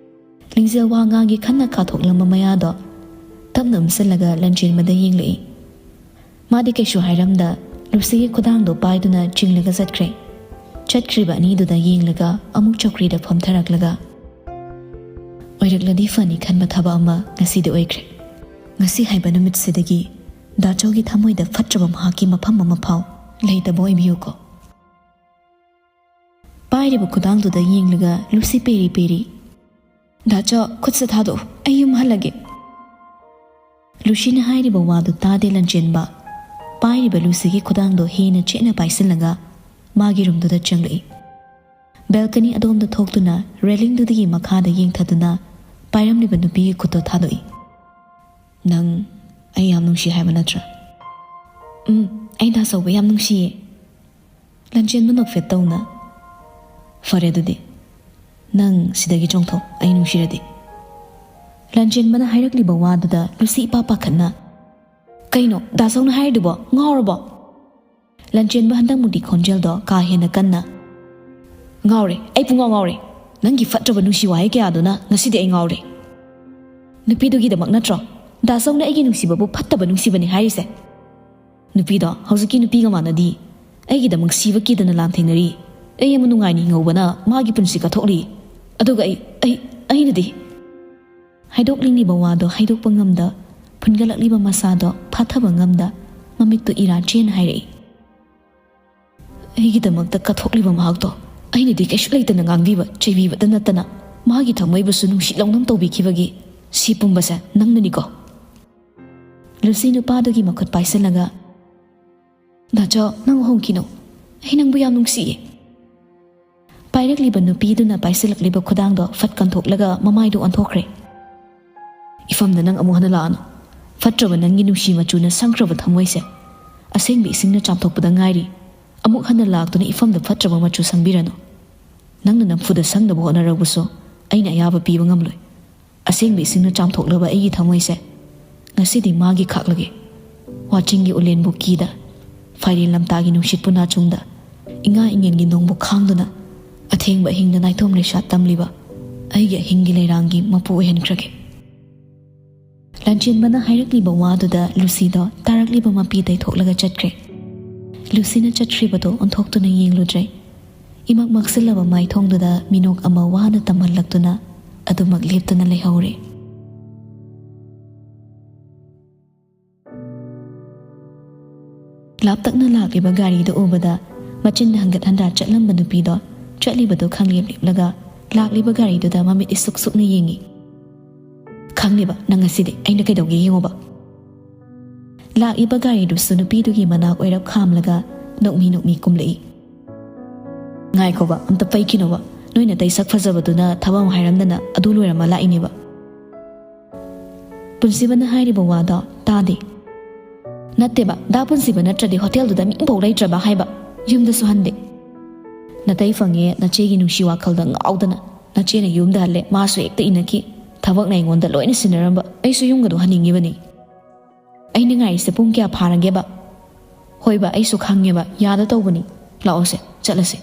ꯂꯤꯡꯖꯦꯜ ꯋꯥ ꯉꯥꯡꯒꯦ ꯈꯟꯅ ꯀꯥꯊꯣꯛꯂꯝꯕ ꯃꯌꯥꯗꯣ ꯇꯞꯅ ꯎꯝꯁꯤꯜꯂꯒ ꯂꯟꯖꯦꯟꯕꯗ ꯌꯦꯡꯂꯛꯏ꯫ ꯃꯥꯗꯤ ꯀꯩꯁꯨ ꯍꯥꯏꯔꯝꯗ ꯂꯨꯁꯤꯒꯤ ꯈꯨꯗꯥꯡꯗꯣ ꯄꯥꯏꯗꯨꯅ ꯆꯤꯡꯂꯒ ꯆꯠꯈ꯭ꯔꯦ꯫ ꯆꯠꯈ꯭ꯔꯤꯕ ꯑꯅꯤꯗꯨꯗ ꯌꯦꯡꯂꯒ ꯑꯃꯨꯛ ꯆꯧꯀ꯭ꯔꯤꯗ ꯐꯝꯊꯔꯛꯂꯒ, "ꯑꯣꯏꯔꯛꯂꯗꯤ ꯐꯅꯤ ꯈꯟꯕ ꯊꯕꯛ ꯑꯃ ꯉꯁꯤꯗꯤ ꯑꯣꯏꯈ꯭ꯔꯦ꯫ ꯉꯁꯤ ꯍꯥꯏꯕ ꯅꯨꯃꯤꯠꯁꯤꯗꯒꯤ ꯗꯥꯆꯧꯒꯤ ꯊꯃꯣꯏꯗ ꯐꯠꯇ꯭ꯔꯕ ꯃꯍꯥꯛꯀꯤ ꯃꯐꯝ ꯑꯃꯐꯥꯎ ꯂꯩꯇꯕ ꯑꯣꯏꯕꯤꯌꯨꯀꯣ꯫" ꯄꯥꯏꯔꯤꯕ ꯈꯨꯗꯥꯡꯗꯨꯗ ꯌꯦꯡꯂꯒ ꯂꯨꯁꯤ ꯄꯦꯔꯤ ꯄꯦꯔꯤ, "ꯗꯥꯆꯧ, ꯈꯨꯠꯁꯦ ꯊꯥꯗꯣꯛꯎ, ꯑꯩ ꯌꯨꯝ ꯍꯜꯂꯒꯦ꯫" ꯂꯨꯁꯤꯅ ꯍꯥꯏꯔꯤꯕ ꯋꯥꯗꯨ ꯇꯥꯗꯦ ꯂꯟꯆꯦꯟꯕ꯫ ꯄꯥꯏꯔꯤꯕ ꯂꯨꯁꯤꯒꯤ ꯈꯨꯗꯥꯡꯗꯣ ꯍꯦꯟꯅ ꯆꯦꯠꯅ ꯄꯥꯏꯁꯤꯜꯂꯒ ꯃꯥꯒꯤ ꯔꯨꯝꯗꯨꯗ ꯆꯪꯂꯛꯏ꯫ ꯕꯦꯜꯀꯅꯤ ꯑꯗꯣꯝꯗ ꯊꯣꯛꯇꯨꯅ ꯔꯦꯂꯤꯡꯗꯨꯗꯒꯤ ꯃꯈꯥꯗ ꯌꯦꯡꯊꯗꯨꯅ ꯄꯥꯏꯔꯝꯂꯤꯕ ꯅꯨꯄꯤꯒꯤ ꯈꯨꯠꯇꯣ ꯊꯥꯗꯣꯛꯏ꯫ "ꯅꯪ ꯑꯩ ꯌꯥꯝ ꯅꯨꯡꯁꯤ ꯍꯥꯏꯕ ꯅꯠꯇ꯭ꯔꯥ?" "ꯎꯝ, ꯑꯩ ꯗꯥ ꯆꯧꯕ ꯌꯥꯝ ꯅꯨꯡꯁꯤꯌꯦ꯫" ꯂꯟꯆꯦꯟꯕ ꯅꯣꯛꯐꯦꯠ ꯇꯧꯅ, "ꯐꯔꯦ ꯑꯗꯨꯗꯤ, ꯅꯪ ꯁꯤꯗꯒꯤ ꯆꯣꯡꯊꯣꯛ, ꯑꯩ ꯅꯨꯡꯁꯤꯔꯗꯤ꯫" ꯂꯟꯆꯦꯟꯕꯅ ꯍꯥꯏꯔꯛꯂꯤꯕ ꯋꯥꯗꯨꯗ ꯂꯨꯁꯤ ꯏꯄꯥ ꯄꯥꯈꯠꯅ, "ꯀꯩꯅꯣ ꯗꯥ ꯆꯧꯅ ꯍꯥꯏꯔꯤꯗꯨꯕꯣ? ꯉꯥꯎꯔꯕꯣ?" ꯂꯟꯆꯦꯟꯕ ꯍꯟꯗꯛꯃꯨꯛꯇꯤ ꯈꯣꯟꯖꯦꯜꯗꯣ ꯀꯥ ꯍꯦꯟꯅ ꯀꯟꯅ, "ꯉꯥꯎꯔꯦ, ꯑꯩ ꯄꯨꯡꯉꯥꯎ ꯉꯥꯎꯔꯦ꯫ ꯅꯪꯒꯤ ꯐꯠꯇ꯭ꯔꯕ ꯅꯨꯡꯁꯤ ꯋꯥꯍꯩ ꯀꯌꯥꯗꯨꯅ ꯉꯁꯤꯗꯤ ꯑꯩ ꯉꯥꯎꯔꯦ꯫ ꯅꯨꯄꯤꯗꯨꯒꯤꯗꯃꯛ ꯅꯠꯇ꯭ꯔꯣ ꯗꯥ ꯆꯧꯅ ꯑꯩꯒꯤ ꯅꯨꯡꯁꯤꯕꯕꯨ ꯐꯠꯇꯕ ꯅꯨꯡꯁꯤꯕꯅꯤ ꯍꯥꯏꯔꯤꯁꯦ? ꯅꯨꯄꯤꯗꯣ ꯍꯧꯖꯤꯛꯀꯤ ꯅꯨꯄꯤꯒ ꯃꯥꯟꯅꯗꯤ꯫ ꯑꯩꯒꯤꯗꯃꯛ ꯁꯤꯕ ꯀꯤꯗꯅ ꯂꯥꯟꯊꯦꯡꯅꯔꯤ꯫ ꯑꯩ ꯑꯃ ꯅꯨꯡꯉꯥꯏꯅ ꯍꯤꯡꯍꯧꯕꯅ ꯃꯥꯒꯤ ꯄꯨꯟꯁꯤ ꯀꯠꯊꯣꯛꯂꯤ꯫ ꯑꯗꯨꯒ ꯑꯩ, ꯑꯩ, ꯑꯩꯅꯗꯤ?" ꯍꯥꯏꯗꯣꯛꯅꯤꯡꯂꯤꯕ ꯋꯥꯗꯣ ꯍꯥꯏꯗꯣꯛꯄ ꯉꯝꯗ, ꯐꯨꯟꯒꯠꯂꯛꯂꯤꯕ ꯃꯁꯥꯗꯣ ꯐꯥꯊꯕ ꯉꯝꯗ, ꯃꯃꯤꯠꯇꯨ ꯏꯔꯥ ꯆꯦꯟꯅ ꯍꯥꯏꯔꯛꯏ, "ꯑꯩꯒꯤꯗꯃꯛꯇ ꯀꯠꯊꯣꯛꯂꯤꯕ ꯃꯍꯥꯛꯇꯣ ꯑꯩꯅꯗꯤ ꯀꯩꯁꯨ ꯂꯩꯇꯅ ꯉꯥꯡꯕꯤꯕ, ꯆꯩꯕꯤꯕꯇ ꯅꯠꯇꯅ ꯃꯥꯒꯤ ꯊꯃꯣꯏꯕꯨꯁꯨ ꯅꯨꯡꯁꯤ ꯂꯧꯅꯝ ꯇꯧꯕꯤꯈꯤꯕꯒꯤ ꯁꯤ ꯄꯨꯝꯕꯁꯦ ꯅꯪꯅꯅꯤꯀꯣ?" ꯂꯨꯁꯤ ꯅꯨꯄꯥꯗꯨꯒꯤ ꯃꯈꯨꯠ ꯄꯥꯏꯁꯤꯜꯂꯒ, "ꯗꯥꯆꯧ, ꯅꯪ ꯍꯣꯡꯈꯤꯅꯨ꯫ ꯑꯩ ꯅꯪꯕꯨ ꯌꯥꯝ ꯅꯨꯡꯁꯤꯌꯦ꯫" ꯄꯥꯏꯔꯛꯂꯤꯕ ꯅꯨꯄꯤꯗꯨꯅ ꯄꯥꯏꯁꯤꯜꯂꯛꯂꯤꯕ ꯈꯨꯗꯥꯡꯗꯣ ꯐꯠ ꯀꯟꯊꯣꯛꯂꯒ ꯃꯃꯥꯏꯗꯨ ꯑꯣꯟꯊꯣꯛꯈ꯭ꯔꯦ꯫ "ꯏꯐꯝꯗ ꯅꯪ ꯑꯃꯨꯛ ꯍꯟꯅ ꯂꯥꯛꯑꯅꯨ꯫ ꯐꯠꯇ꯭ꯔꯕ ꯅꯪꯒꯤ ꯅꯨꯡꯁꯤ ꯃꯆꯨꯅ ꯁꯪꯈ꯭ꯔꯕ ꯊꯃꯣꯏꯁꯦ ꯑꯁꯦꯡꯕ ꯏꯁꯤꯡꯅ ꯆꯥꯝꯊꯣꯛꯄꯗ ꯉꯥꯏꯔꯤ꯫ ꯑꯃꯨꯛ ꯍꯟꯅ ꯂꯥꯛꯇꯨꯅ ꯏꯐꯝꯗ ꯐꯠꯇ꯭ꯔꯕ ꯃꯆꯨ ꯁꯪꯕꯤꯔꯅꯨ꯫ ꯅꯪꯅ ꯅꯝꯐꯨꯗ ꯁꯪꯅꯕ ꯍꯣꯠꯅꯔꯕꯁꯨ ꯑꯩꯅ ꯑꯌꯥꯕ ꯄꯤꯕ ꯉꯝꯂꯣꯏ꯫ ꯑꯁꯦꯡꯕ ꯏꯁꯤꯡꯅ ꯆꯥꯝꯊꯣꯛꯂꯕ ꯑꯩꯒꯤ ꯊꯃꯣꯏꯁꯦ ꯉꯁꯤꯗꯤ ꯃꯥꯒꯤ ꯈꯥꯛꯂꯒꯦ꯫ ꯋꯥꯆꯤꯡꯒꯤ ꯎꯂꯦꯟꯕꯨ ꯀꯤꯗ, ꯐꯥꯏꯔꯦꯟ ꯂꯝꯇꯥꯒꯤ ꯅꯨꯡꯁꯤꯠꯄꯨ ꯅꯥꯆꯨꯡꯗ, ꯏꯉꯥ ꯏꯉꯦꯟꯒꯤ ꯅꯣꯡꯕꯨ ꯈꯥꯡꯗꯨꯅ, ꯑꯊꯦꯡꯕ ꯑꯍꯤꯡꯗ ꯅꯥꯏꯇꯣꯝ ꯂꯩꯁꯥꯠ ꯇꯝꯂꯤꯕ ꯑꯩꯒꯤ ꯑꯍꯤꯡꯒꯤ ꯂꯩꯔꯥꯡꯒꯤ ꯃꯄꯨ ꯑꯣꯏꯍꯟꯈ꯭ꯔꯒꯦ꯫" ꯂꯟꯆꯦꯟꯕꯅ ꯍꯥꯏꯔꯛꯂꯤꯕ ꯋꯥꯗꯨꯗ ꯂꯨꯁꯤꯗꯣ ꯇꯥꯔꯛꯂꯤꯕ ꯃꯄꯤ ꯇꯩꯊꯣꯛꯂꯒ ꯆꯠꯈ꯭ꯔꯦ꯫ ꯂꯨꯁꯤꯅ ꯆꯠꯈ꯭ꯔꯤꯕꯗꯣ ꯑꯣꯟꯊꯣꯛꯇꯨꯅ ꯌꯦꯡꯂꯨꯗ꯭ꯔꯦ꯫ ꯏꯃꯛ ꯃꯛꯁꯤꯜꯂꯕ ꯃꯥꯏꯊꯣꯡꯗꯨꯗ ꯃꯤꯅꯣꯛ ꯑꯃ ꯋꯥꯅ ꯇꯝꯍꯜꯂꯛꯇꯨꯅ ꯑꯗꯨꯃꯛ ꯂꯦꯞꯇꯨꯅ ꯂꯩꯍꯧꯔꯦ꯫ ꯂꯥꯞꯇꯛꯅ ꯂꯥꯛꯂꯤꯕ ꯒꯥꯔꯤꯗꯨ ꯎꯕꯗ ꯃꯆꯤꯟ ꯍꯟꯒꯠ ꯍꯟꯗꯥ ꯆꯠꯂꯝꯕ ꯅꯨꯄꯤꯗꯣ ꯆꯠꯂꯤꯕꯗꯨ ꯈꯪꯂꯦꯞ ꯂꯦꯞꯂꯒ ꯂꯥꯛꯂꯤꯕ ꯒꯥꯔꯤꯗꯨꯗ ꯃꯃꯤꯠ ꯏꯁꯨꯛ ꯁꯨꯛꯅ ꯌꯦꯡꯉꯤ꯫ "ꯈꯪꯂꯤꯕ ꯅꯪ ꯉꯁꯤꯗꯤ ꯑꯩꯅ ꯀꯩꯗꯧꯒꯦ ꯌꯦꯡꯉꯨꯕ꯫" ꯂꯥꯛꯏꯕ ꯒꯥꯔꯤꯗꯨꯁꯨ ꯅꯨꯄꯤꯗꯨꯒꯤ ꯃꯅꯥꯛ ꯑꯣꯏꯔꯞ ꯈꯥꯝꯂꯒ ꯅꯣꯛꯃꯤ ꯅꯣꯛꯃꯤ ꯀꯨꯝꯂꯛꯏ꯫ "ꯉꯥꯏꯈꯣꯕ, ꯑꯝꯇ ꯄꯩꯈꯤꯅꯣꯕ꯫ ꯅꯣꯏ ꯅꯇꯩ ꯁꯛ ꯐꯖꯕꯗꯨꯅ ꯊꯕꯛ ꯑꯃ ꯍꯥꯏꯔꯝꯗꯅ ꯑꯗꯨ ꯂꯣꯏꯔꯝꯃ ꯂꯥꯛꯏꯅꯦꯕ꯫" ꯄꯨꯟꯁꯤꯕꯅ ꯍꯥꯏꯔꯤꯕ ꯋꯥꯗꯣ ꯇꯥꯗꯦ꯫ "ꯅꯠꯇꯦꯕ, ꯗꯥ ꯄꯨꯟꯁꯤꯕ ꯅꯠꯇ꯭ꯔꯗꯤ ꯍꯣꯇꯦꯜꯗꯨꯗ ꯃꯤ ꯑꯃꯐꯥꯎ ꯂꯩꯇ꯭ꯔꯕ ꯍꯥꯏꯕ꯫ ꯌꯨꯝꯗꯁꯨ ꯍꯟꯗꯦ꯫ ꯅꯇꯩ ꯐꯪꯉꯦ, ꯅꯆꯦꯒꯤ ꯅꯨꯡꯁꯤ ꯋꯥꯈꯜꯗ ꯉꯥꯎꯗꯅ꯫ ꯅꯆꯦꯅ ꯌꯨꯝꯗ ꯍꯜꯂꯦ, ꯃꯥꯁꯨ ꯍꯦꯛꯇ ꯏꯟꯅꯈꯤ꯫ ꯊꯕꯛꯅ ꯑꯩꯉꯣꯟꯗ ꯂꯣꯏꯅ ꯁꯤꯟꯅꯔꯝꯕ, ꯑꯩꯁꯨ ꯌꯨꯝꯒꯗꯣ ꯍꯟꯅꯤꯡꯉꯤꯕꯅꯤ꯫ ꯑꯩꯅ ꯉꯥꯏꯔꯤꯁꯦ ꯄꯨꯡ ꯀꯌꯥ ꯐꯥꯔꯒꯦꯕ?" "ꯍꯣꯏꯕ, ꯑꯩꯁꯨ ꯈꯪꯉꯦꯕ, ꯌꯥꯗ ꯇꯧꯕꯅꯤ꯫ ꯂꯥꯛꯑꯣꯁꯦ, ꯆꯠꯂꯁꯦ꯫"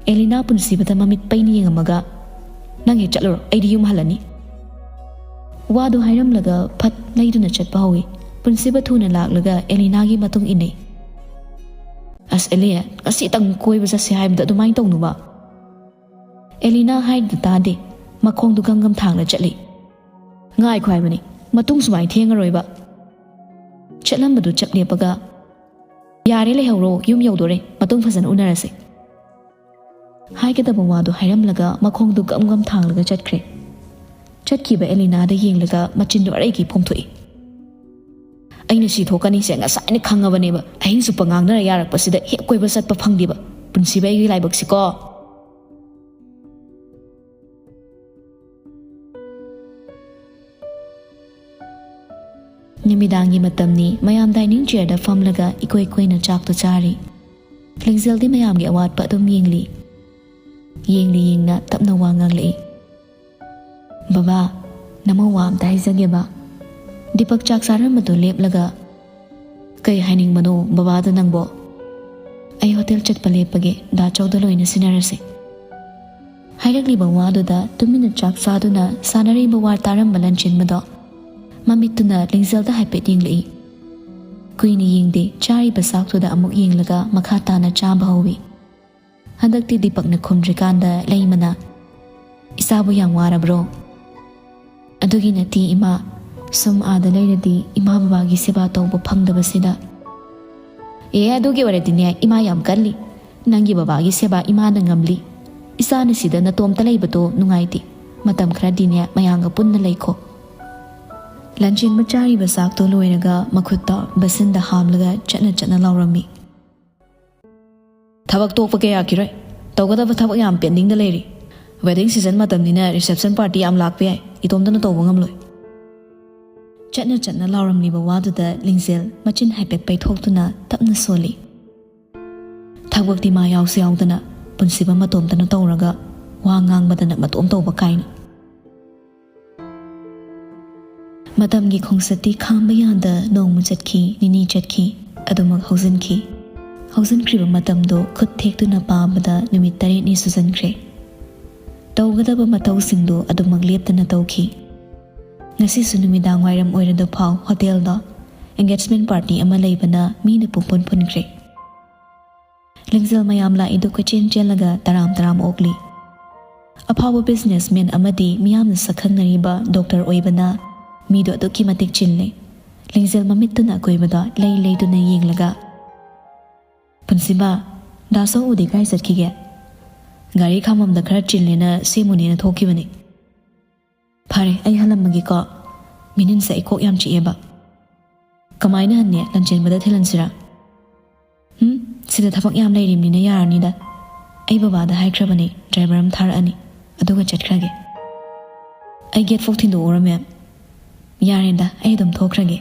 ꯑꯦꯂꯤꯅꯥ ꯄꯨꯟꯁꯤꯕꯗ ꯃꯃꯤꯠ ꯄꯩꯅ ꯌꯦꯡꯉꯝꯃꯒ, "ꯅꯪ ꯍꯦꯛ ꯆꯠꯂꯨꯔꯣ, ꯑꯩꯗꯤ ꯌꯨꯝ ꯍꯜꯂꯅꯤ꯫" ꯋꯥꯗꯨ ꯍꯥꯏꯔꯝꯂꯒ ꯐꯠ ꯂꯩꯗꯨꯅ ꯆꯠꯄ ꯍꯧꯏ꯫ ꯄꯨꯟꯁꯤꯕ ꯊꯨꯅ ꯂꯥꯛꯂꯒ ꯑꯦꯂꯤꯅꯥꯒꯤ ꯃꯇꯨꯡ ꯏꯟꯅꯩ꯫ "ꯑꯁ ꯑꯦꯂꯤ, ꯉꯁꯤꯇꯪ ꯀꯣꯏꯕ ꯆꯠꯁꯦ ꯍꯥꯏꯕꯗ ꯑꯗꯨꯃꯥꯏꯅ ꯇꯧꯅꯨꯕ꯫" ꯑꯦꯂꯤꯅꯥ ꯍꯥꯏꯔꯤꯗꯨ ꯇꯥꯗꯦ, ꯃꯈꯣꯡꯗꯨ ꯒꯝ ꯒꯝ ꯊꯥꯡꯂ ꯆꯠꯂꯤ꯫ "ꯉꯥꯏꯈꯣ ꯍꯥꯏꯕꯅꯤ, ꯃꯇꯨꯡ ꯁꯨꯃꯥꯏꯅ ꯊꯦꯡꯉꯔꯣꯏꯕ꯫ ꯆꯠꯂꯝꯕꯗꯨ ꯆꯞ ꯂꯦꯞꯄꯒ, "ꯌꯥꯔꯦ, ꯂꯩꯍꯧꯔꯣ, ꯌꯨꯝ ꯌꯧꯗꯣꯔꯦ, ꯃꯇꯨꯡ ꯐꯖꯅ ꯎꯅꯔꯁꯦ꯫" ꯍꯥꯏꯒꯗꯕ ꯋꯥꯗꯨ ꯍꯥꯏꯔꯝꯂꯒ ꯃꯈꯣꯡꯗꯨ ꯒꯝ ꯒꯝ ꯊꯥꯡꯂꯒ ꯆꯠꯈ꯭ꯔꯦ꯫ ꯆꯠꯈꯤꯕ ꯑꯦꯂꯤꯅꯥꯗ ꯌꯦꯡꯂꯒ ꯃꯆꯤꯟꯗꯨ ꯑꯔꯩꯒꯤ ꯐꯣꯡꯊꯣꯛꯏ꯫ "ꯑꯩꯅ ꯁꯤ ꯊꯣꯛꯀꯅꯤꯁꯦ ꯉꯁꯥꯏꯅ ꯈꯪꯉꯕꯅꯦꯕ꯫ ꯑꯍꯤꯡ ꯆꯨꯞꯄ ꯉꯥꯡꯅꯔ ꯌꯥꯔꯛꯄꯁꯤꯗ ꯍꯦꯛ ꯀꯣꯏꯕ ꯆꯠꯄ ꯐꯪꯗꯦꯕ꯫ ꯄꯨꯟꯁꯤꯕ ꯑꯩꯒꯤ ꯂꯥꯏꯕꯛꯁꯤꯀꯣ꯫" ꯅꯨꯃꯤꯗꯥꯡꯒꯤ ꯃꯇꯝꯅꯤ꯫ ꯃꯌꯥꯝ ꯗꯥꯏꯅꯤꯡ ꯆꯤꯌꯔꯗ ꯐꯝꯂꯒ ꯏꯀꯣꯏ ꯀꯣꯏꯅ ꯆꯥꯛꯇꯨ ꯆꯥꯔꯤ꯫ ꯂꯤꯡꯖꯦꯜꯗꯤ ꯃꯌꯥꯝꯒꯤ ꯑꯋꯥꯠꯄ ꯑꯗꯨꯝ ꯌꯦꯡꯂꯤ꯫ ꯌꯦꯡꯅ ꯌꯦꯡꯅ ꯇꯞꯅ ꯋꯥ ꯉꯥꯡꯂꯛꯏ꯫ "ꯕꯕꯥ, ꯅꯃꯧ ꯋꯥ ꯑꯝꯇ ꯍꯥꯏꯖꯒꯦꯕ꯫" ꯗꯤꯄꯛ ꯆꯥꯛ ꯆꯥꯔꯝꯕꯗꯨ ꯂꯦꯞꯂꯒ, "ꯀꯩ ꯍꯥꯏꯅꯤꯡꯕꯅꯣ ꯕꯕꯥꯗ ꯅꯪꯕꯣ?" "ꯑꯩ ꯍꯣꯇꯦꯜ ꯆꯠꯄ ꯂꯦꯞꯄꯒꯦ, ꯗꯥ ꯆꯧꯗ ꯂꯣꯏꯅ ꯁꯤꯟꯅꯔꯁꯤ꯫" ꯍꯥꯏꯔꯛꯂꯤꯕ ꯋꯥꯗꯨꯗ ꯇꯨꯃꯤꯟꯅ ꯆꯥꯛ ꯆꯥꯗꯨꯅ ꯁꯥꯟꯅꯔꯤꯕ ꯋꯥ ꯇꯥꯔꯝꯕ ꯂꯟꯆꯦꯟꯕꯗꯣ ꯃꯃꯤꯠꯇꯨꯅ ꯂꯤꯡꯖꯦꯜꯗ ꯍꯥꯏꯐꯦꯠ ꯌꯦꯡꯂꯛꯏ꯫ ꯀꯨꯏꯅ ꯌꯦꯡꯗꯦ, ꯆꯥꯔꯤꯕ ꯆꯥꯛꯇꯨꯗ ꯑꯃꯨꯛ ꯌꯦꯡꯂꯒ ꯃꯈꯥ ꯇꯥꯅ ꯆꯥꯕ ꯍꯧꯏ꯫ ꯍꯟꯗꯛꯇꯤ ꯗꯤꯄꯛꯅ ꯈꯨꯝꯗ꯭ꯔꯤꯀꯥꯟꯗ ꯂꯩꯃꯅ, "ꯏꯆꯥꯕꯨ ꯌꯥꯝ ꯋꯥꯔꯕ꯭ꯔꯣ?" "ꯑꯗꯨꯒꯤ ꯅꯠꯇꯦ ꯏꯃꯥ, ꯁꯨꯝ ꯑꯥꯗ ꯂꯩꯔꯗꯤ ꯏꯃꯥ ꯕꯕꯥꯒꯤ ꯁꯦꯕꯥ ꯇꯧꯕ ꯐꯪꯗꯕꯁꯤꯗ꯫" "ꯑꯦ, ꯑꯗꯨꯒꯤ ꯑꯣꯏꯔꯗꯤꯅꯦ, ꯏꯃꯥ ꯌꯥꯝ ꯀꯜꯂꯤ꯫ ꯅꯪꯒꯤ ꯕꯕꯥꯒꯤ ꯁꯦꯕꯥ ꯏꯃꯥꯅ ꯉꯝꯂꯤ꯫ ꯏꯆꯥꯅ ꯁꯤꯗ ꯅꯇꯣꯝꯇ ꯂꯩꯕꯗꯣ ꯅꯨꯡꯉꯥꯏꯇꯦ꯫ ꯃꯇꯝ ꯈꯔꯗꯤꯅꯦ, ꯃꯌꯥꯝꯒ ꯄꯨꯟꯅ ꯂꯩꯈꯣ꯫" ꯂꯟꯆꯦꯟꯕ ꯆꯥꯔꯤꯕ ꯆꯥꯛꯇꯣ ꯂꯣꯏꯔꯒ ꯃꯈꯨꯠꯇ ꯕꯁꯤꯟꯗ ꯍꯥꯝꯂꯒ ꯆꯠꯅ ꯆꯠꯅ ꯂꯥꯎꯔꯝꯃꯤ꯫ "ꯊꯕꯛ ꯇꯣꯛꯄ ꯀꯌꯥ ꯌꯥꯈꯤꯔꯣꯏ꯫ ꯇꯧꯒꯗꯕ ꯊꯕꯛ ꯌꯥꯝ ꯄꯦꯟꯗꯤꯡꯗ ꯂꯩꯔꯤ꯫ ꯋꯦꯗꯤꯡ ꯁꯤꯖꯟ ꯃꯇꯝꯅꯤꯅ ꯔꯤꯁꯦꯞꯁꯟ ꯄꯥꯔꯇꯤ ꯌꯥꯝ ꯂꯥꯛꯄ ꯌꯥꯏ꯫ ꯏꯇꯣꯝꯇꯅ ꯇꯧꯕ ꯉꯝꯂꯣꯏ꯫" ꯆꯠꯅ ꯆꯠꯅ ꯂꯥꯎꯔꯝꯂꯤꯕ ꯋꯥꯗꯨꯗ ꯂꯤꯡꯖꯦꯜ ꯃꯆꯤꯟ ꯍꯥꯏꯐꯦꯠ ꯄꯩꯊꯣꯛꯇꯨꯅ ꯇꯞꯅ ꯁꯣꯜꯂꯤ꯫ ꯊꯕꯛꯇꯤ ꯃꯥ ꯌꯥꯎꯁꯨ ꯌꯥꯎꯗꯅ ꯄꯨꯟꯁꯤꯕ ꯃꯇꯣꯝꯇꯅ ꯇꯧꯔꯒ ꯋꯥ ꯉꯥꯡꯕꯗꯅ ꯃꯇꯣꯝ ꯇꯧꯕ ꯀꯥꯏꯅ꯫ ꯃꯇꯝꯒꯤ ꯈꯣꯡꯆꯠꯇꯤ ꯈꯥꯝꯕ ꯌꯥꯗ ꯅꯣꯡꯃ ꯆꯠꯈꯤ, ꯅꯤꯅꯤ ꯆꯠꯈꯤ, ꯑꯗꯨꯃꯛ ꯍꯧꯖꯤꯟꯈꯤ꯫ ꯍꯧꯖꯤꯟꯈ꯭ꯔꯤꯕ ꯃꯇꯝꯗꯨ ꯈꯨꯠ ꯊꯦꯛꯇꯨꯅ ꯄꯥꯕꯗ ꯅꯨꯃꯤꯠ ꯇꯔꯦꯠꯅꯤ ꯁꯨꯖꯟꯈ꯭ꯔꯦ꯫ ꯇꯧꯒꯗꯕ ꯃꯊꯧꯁꯤꯡꯗꯨ ꯑꯗꯨꯃꯛ ꯂꯦꯞꯇꯅ ꯇꯧꯈꯤ꯫ ꯉꯁꯤꯁꯨ ꯅꯨꯃꯤꯗꯥꯡ ꯋꯥꯏꯔꯝ ꯑꯣꯏꯔꯗꯨꯐꯥꯎ ꯍꯣꯇꯦꯜꯗ engagement party ꯑꯃ ꯂꯩꯕꯅ ꯃꯤꯅ ꯄꯨꯡꯐꯨꯟ ꯐꯨꯟꯈ꯭ꯔꯦ꯫ ꯂꯤꯡꯖꯦꯜ ꯃꯌꯥꯝ ꯂꯥꯛꯏꯗꯨ ꯀꯣꯏꯆꯦꯟ ꯆꯦꯜꯂꯒ ꯇꯔꯥꯝ ꯇꯔꯥꯝ ꯑꯣꯛꯂꯤ꯫ ꯑꯐꯥꯎꯕ businessman ꯑꯃꯗꯤ ꯃꯤꯌꯥꯝꯅ ꯁꯛꯈꯪꯅꯔꯤꯕ ꯗꯣꯛꯇꯔ ꯑꯣꯏꯕꯅ ꯃꯤꯗꯨ ꯑꯗꯨꯛꯀꯤ ꯃꯇꯤꯛ ꯆꯤꯜꯂꯦ꯫ ꯂꯤꯡꯖꯦꯜ ꯃꯃꯤꯠꯇꯨꯅ ꯑꯀꯣꯏꯕꯗ ꯂꯩ ꯂꯩꯗꯨꯅ ꯌꯦꯡꯂꯒ, "ꯄꯨꯟꯁꯤꯕ, ꯗꯥ ꯁꯣ ꯎꯗꯦ, ꯀꯥꯏ ꯆꯠꯈꯤꯒꯦ? ꯒꯥꯔꯤ ꯈꯥꯝꯃꯝꯗ ꯈꯔ ꯆꯤꯜꯂꯦꯅ ꯁꯦꯝꯃꯨꯅꯦꯅ ꯊꯣꯛꯈꯤꯕꯅꯤ꯫" "ꯐꯔꯦ, ꯑꯩ ꯍꯜꯂꯝꯃꯒꯦꯀꯣ꯫ ꯃꯤꯅꯤꯟꯁꯦ ꯑꯩ ꯀꯣꯛ ꯌꯥꯝ ꯆꯤꯛꯑꯦꯕ꯫" "ꯀꯃꯥꯏꯅ ꯍꯟꯅꯤ? ꯂꯟꯆꯦꯟꯕꯗ ꯊꯤꯜꯍꯟꯁꯤꯔꯥ?" "ꯎꯝ, ꯁꯤꯗ ꯊꯕꯛ ꯌꯥꯝ ꯂꯩꯔꯤꯕꯅꯤꯅ ꯌꯥꯔꯅꯤꯗ꯫ ꯑꯩ ꯕꯕꯥꯗ ꯍꯥꯏꯈ꯭ꯔꯕꯅꯦ, driver ꯑꯃ ꯊꯥꯔꯛꯑꯅꯤ, ꯑꯗꯨꯒ ꯆꯠꯈ꯭ꯔꯒꯦ꯫" "ꯑꯩ gate ꯐꯥꯎ ꯊꯤꯟꯗꯣꯛꯎꯔ, ma'am?" "ꯌꯥꯔꯦꯗ, ꯑꯩ ꯑꯗꯨꯝ ꯊꯣꯛꯈ꯭ꯔꯒꯦ꯫"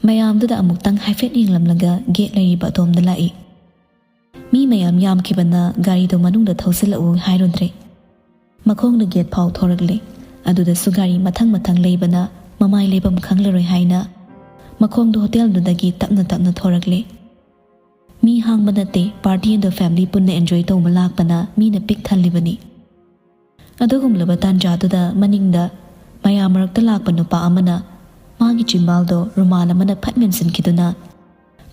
ꯃꯌꯥꯝꯗꯨꯗ ꯑꯃꯨꯛꯇꯪ ꯍꯥꯏꯐꯦꯠ ꯌꯦꯡꯂꯝꯂꯒ gate ꯂꯩꯔꯤꯕ ꯑꯗꯣꯝꯗ ꯂꯥꯛꯏ꯫ ꯃꯤ ꯃꯌꯥꯝ ꯌꯥꯝꯈꯤꯕꯅ ꯒꯥꯔꯤꯗꯨ ꯃꯅꯨꯡꯗ ꯊꯧꯖꯤꯜꯂꯛꯎ ꯍꯥꯏꯔꯨꯗ꯭ꯔꯦ꯫ ꯃꯈꯣꯡꯅ gate ꯐꯥꯎ ꯊꯣꯔꯛꯂꯦ꯫ ꯑꯗꯨꯗꯁꯨ ꯒꯥꯔꯤ ꯃꯊꯪ ꯃꯊꯪ ꯂꯩꯕꯅ ꯃꯃꯥꯏ ꯂꯩꯐꯝ ꯈꯪꯂꯔꯣꯏ ꯍꯥꯏꯅ ꯃꯈꯣꯡꯗꯨ ꯍꯣꯇꯦꯜꯗꯨꯗꯒꯤ ꯇꯞꯅ ꯇꯞꯅ ꯊꯣꯔꯛꯂꯦ꯫ ꯃꯤ ꯍꯥꯡꯕ ꯅꯠꯇꯦ, party ꯑꯗꯨ family ꯄꯨꯟꯅ enjoy ꯇꯧꯕ ꯂꯥꯛꯄꯅ ꯃꯤꯅ ꯄꯤꯛ ꯊꯜꯂꯤꯕꯅꯤ꯫ ꯑꯗꯨꯒꯨꯝꯂꯕ ꯇꯥꯟꯖꯥꯗꯨꯗ ꯃꯅꯤꯡꯗ ꯃꯌꯥꯝ ꯃꯔꯛꯇ ꯂꯥꯛꯄ ꯅꯨꯄꯥ ꯑꯃꯅ ꯃꯥꯒꯤ ꯆꯤꯝꯕꯥꯜꯗꯣ ꯔꯨꯃꯥꯜ ꯑꯃꯅ ꯐꯠ ꯃꯦꯟꯁꯤꯟꯈꯤꯗꯨꯅ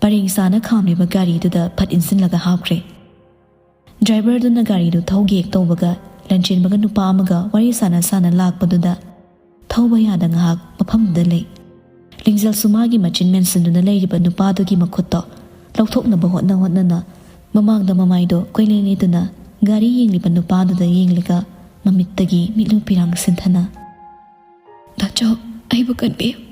ꯄꯔꯦꯡ ꯁꯥꯅ ꯈꯥꯝꯂꯤꯕ ꯒꯥꯔꯤꯗꯨꯗ ꯐꯠ ꯏꯟꯁꯤꯜꯂꯒ ꯍꯥꯞꯈ꯭ꯔꯦ꯫ Driverꯗꯨꯅ ꯒꯥꯔꯤꯗꯨ ꯊꯧꯒꯦ ꯇꯧꯕꯒ ꯂꯟꯆꯦꯟꯕꯒ ꯅꯨꯄꯥ ꯑꯃꯒ ꯋꯥꯔꯤ ꯁꯥꯟꯅ ꯁꯥꯟꯅ ꯂꯥꯛꯄꯗꯨꯗ ꯊꯧꯕ ꯌꯥꯗ ꯉꯥꯏꯍꯥꯛ ꯃꯐꯝꯗꯨꯗ ꯂꯩ꯫ ꯂꯤꯡꯖꯦꯜꯁꯨ ꯃꯥꯒꯤ ꯃꯆꯤꯟ ꯃꯦꯟꯁꯤꯟꯗꯨꯅ ꯂꯩꯔꯤꯕ ꯅꯨꯄꯥꯗꯨꯒꯤ ꯃꯈꯨꯠꯇꯣ ꯂꯧꯊꯣꯛꯅꯕ ꯍꯣꯠꯅ ꯍꯣꯠꯅꯅ ꯃꯃꯥꯡꯗ ꯃꯃꯥꯏꯗꯣ ꯀꯣꯏꯂꯦꯡ ꯂꯦꯡꯗꯨꯅ ꯒꯥꯔꯤ ꯌꯦꯡꯂꯤꯕ ꯅꯨꯄꯥꯗꯨꯗ ꯌꯦꯡꯂꯒ ꯃꯃꯤꯠꯇꯒꯤ ꯃꯤꯠꯂꯨ ꯄꯤꯔꯥꯡ ꯁꯤꯟꯊꯅ꯫ ꯗꯥꯆꯧ, ꯑꯩꯕꯨ ꯀꯟꯕꯤꯌꯨ꯫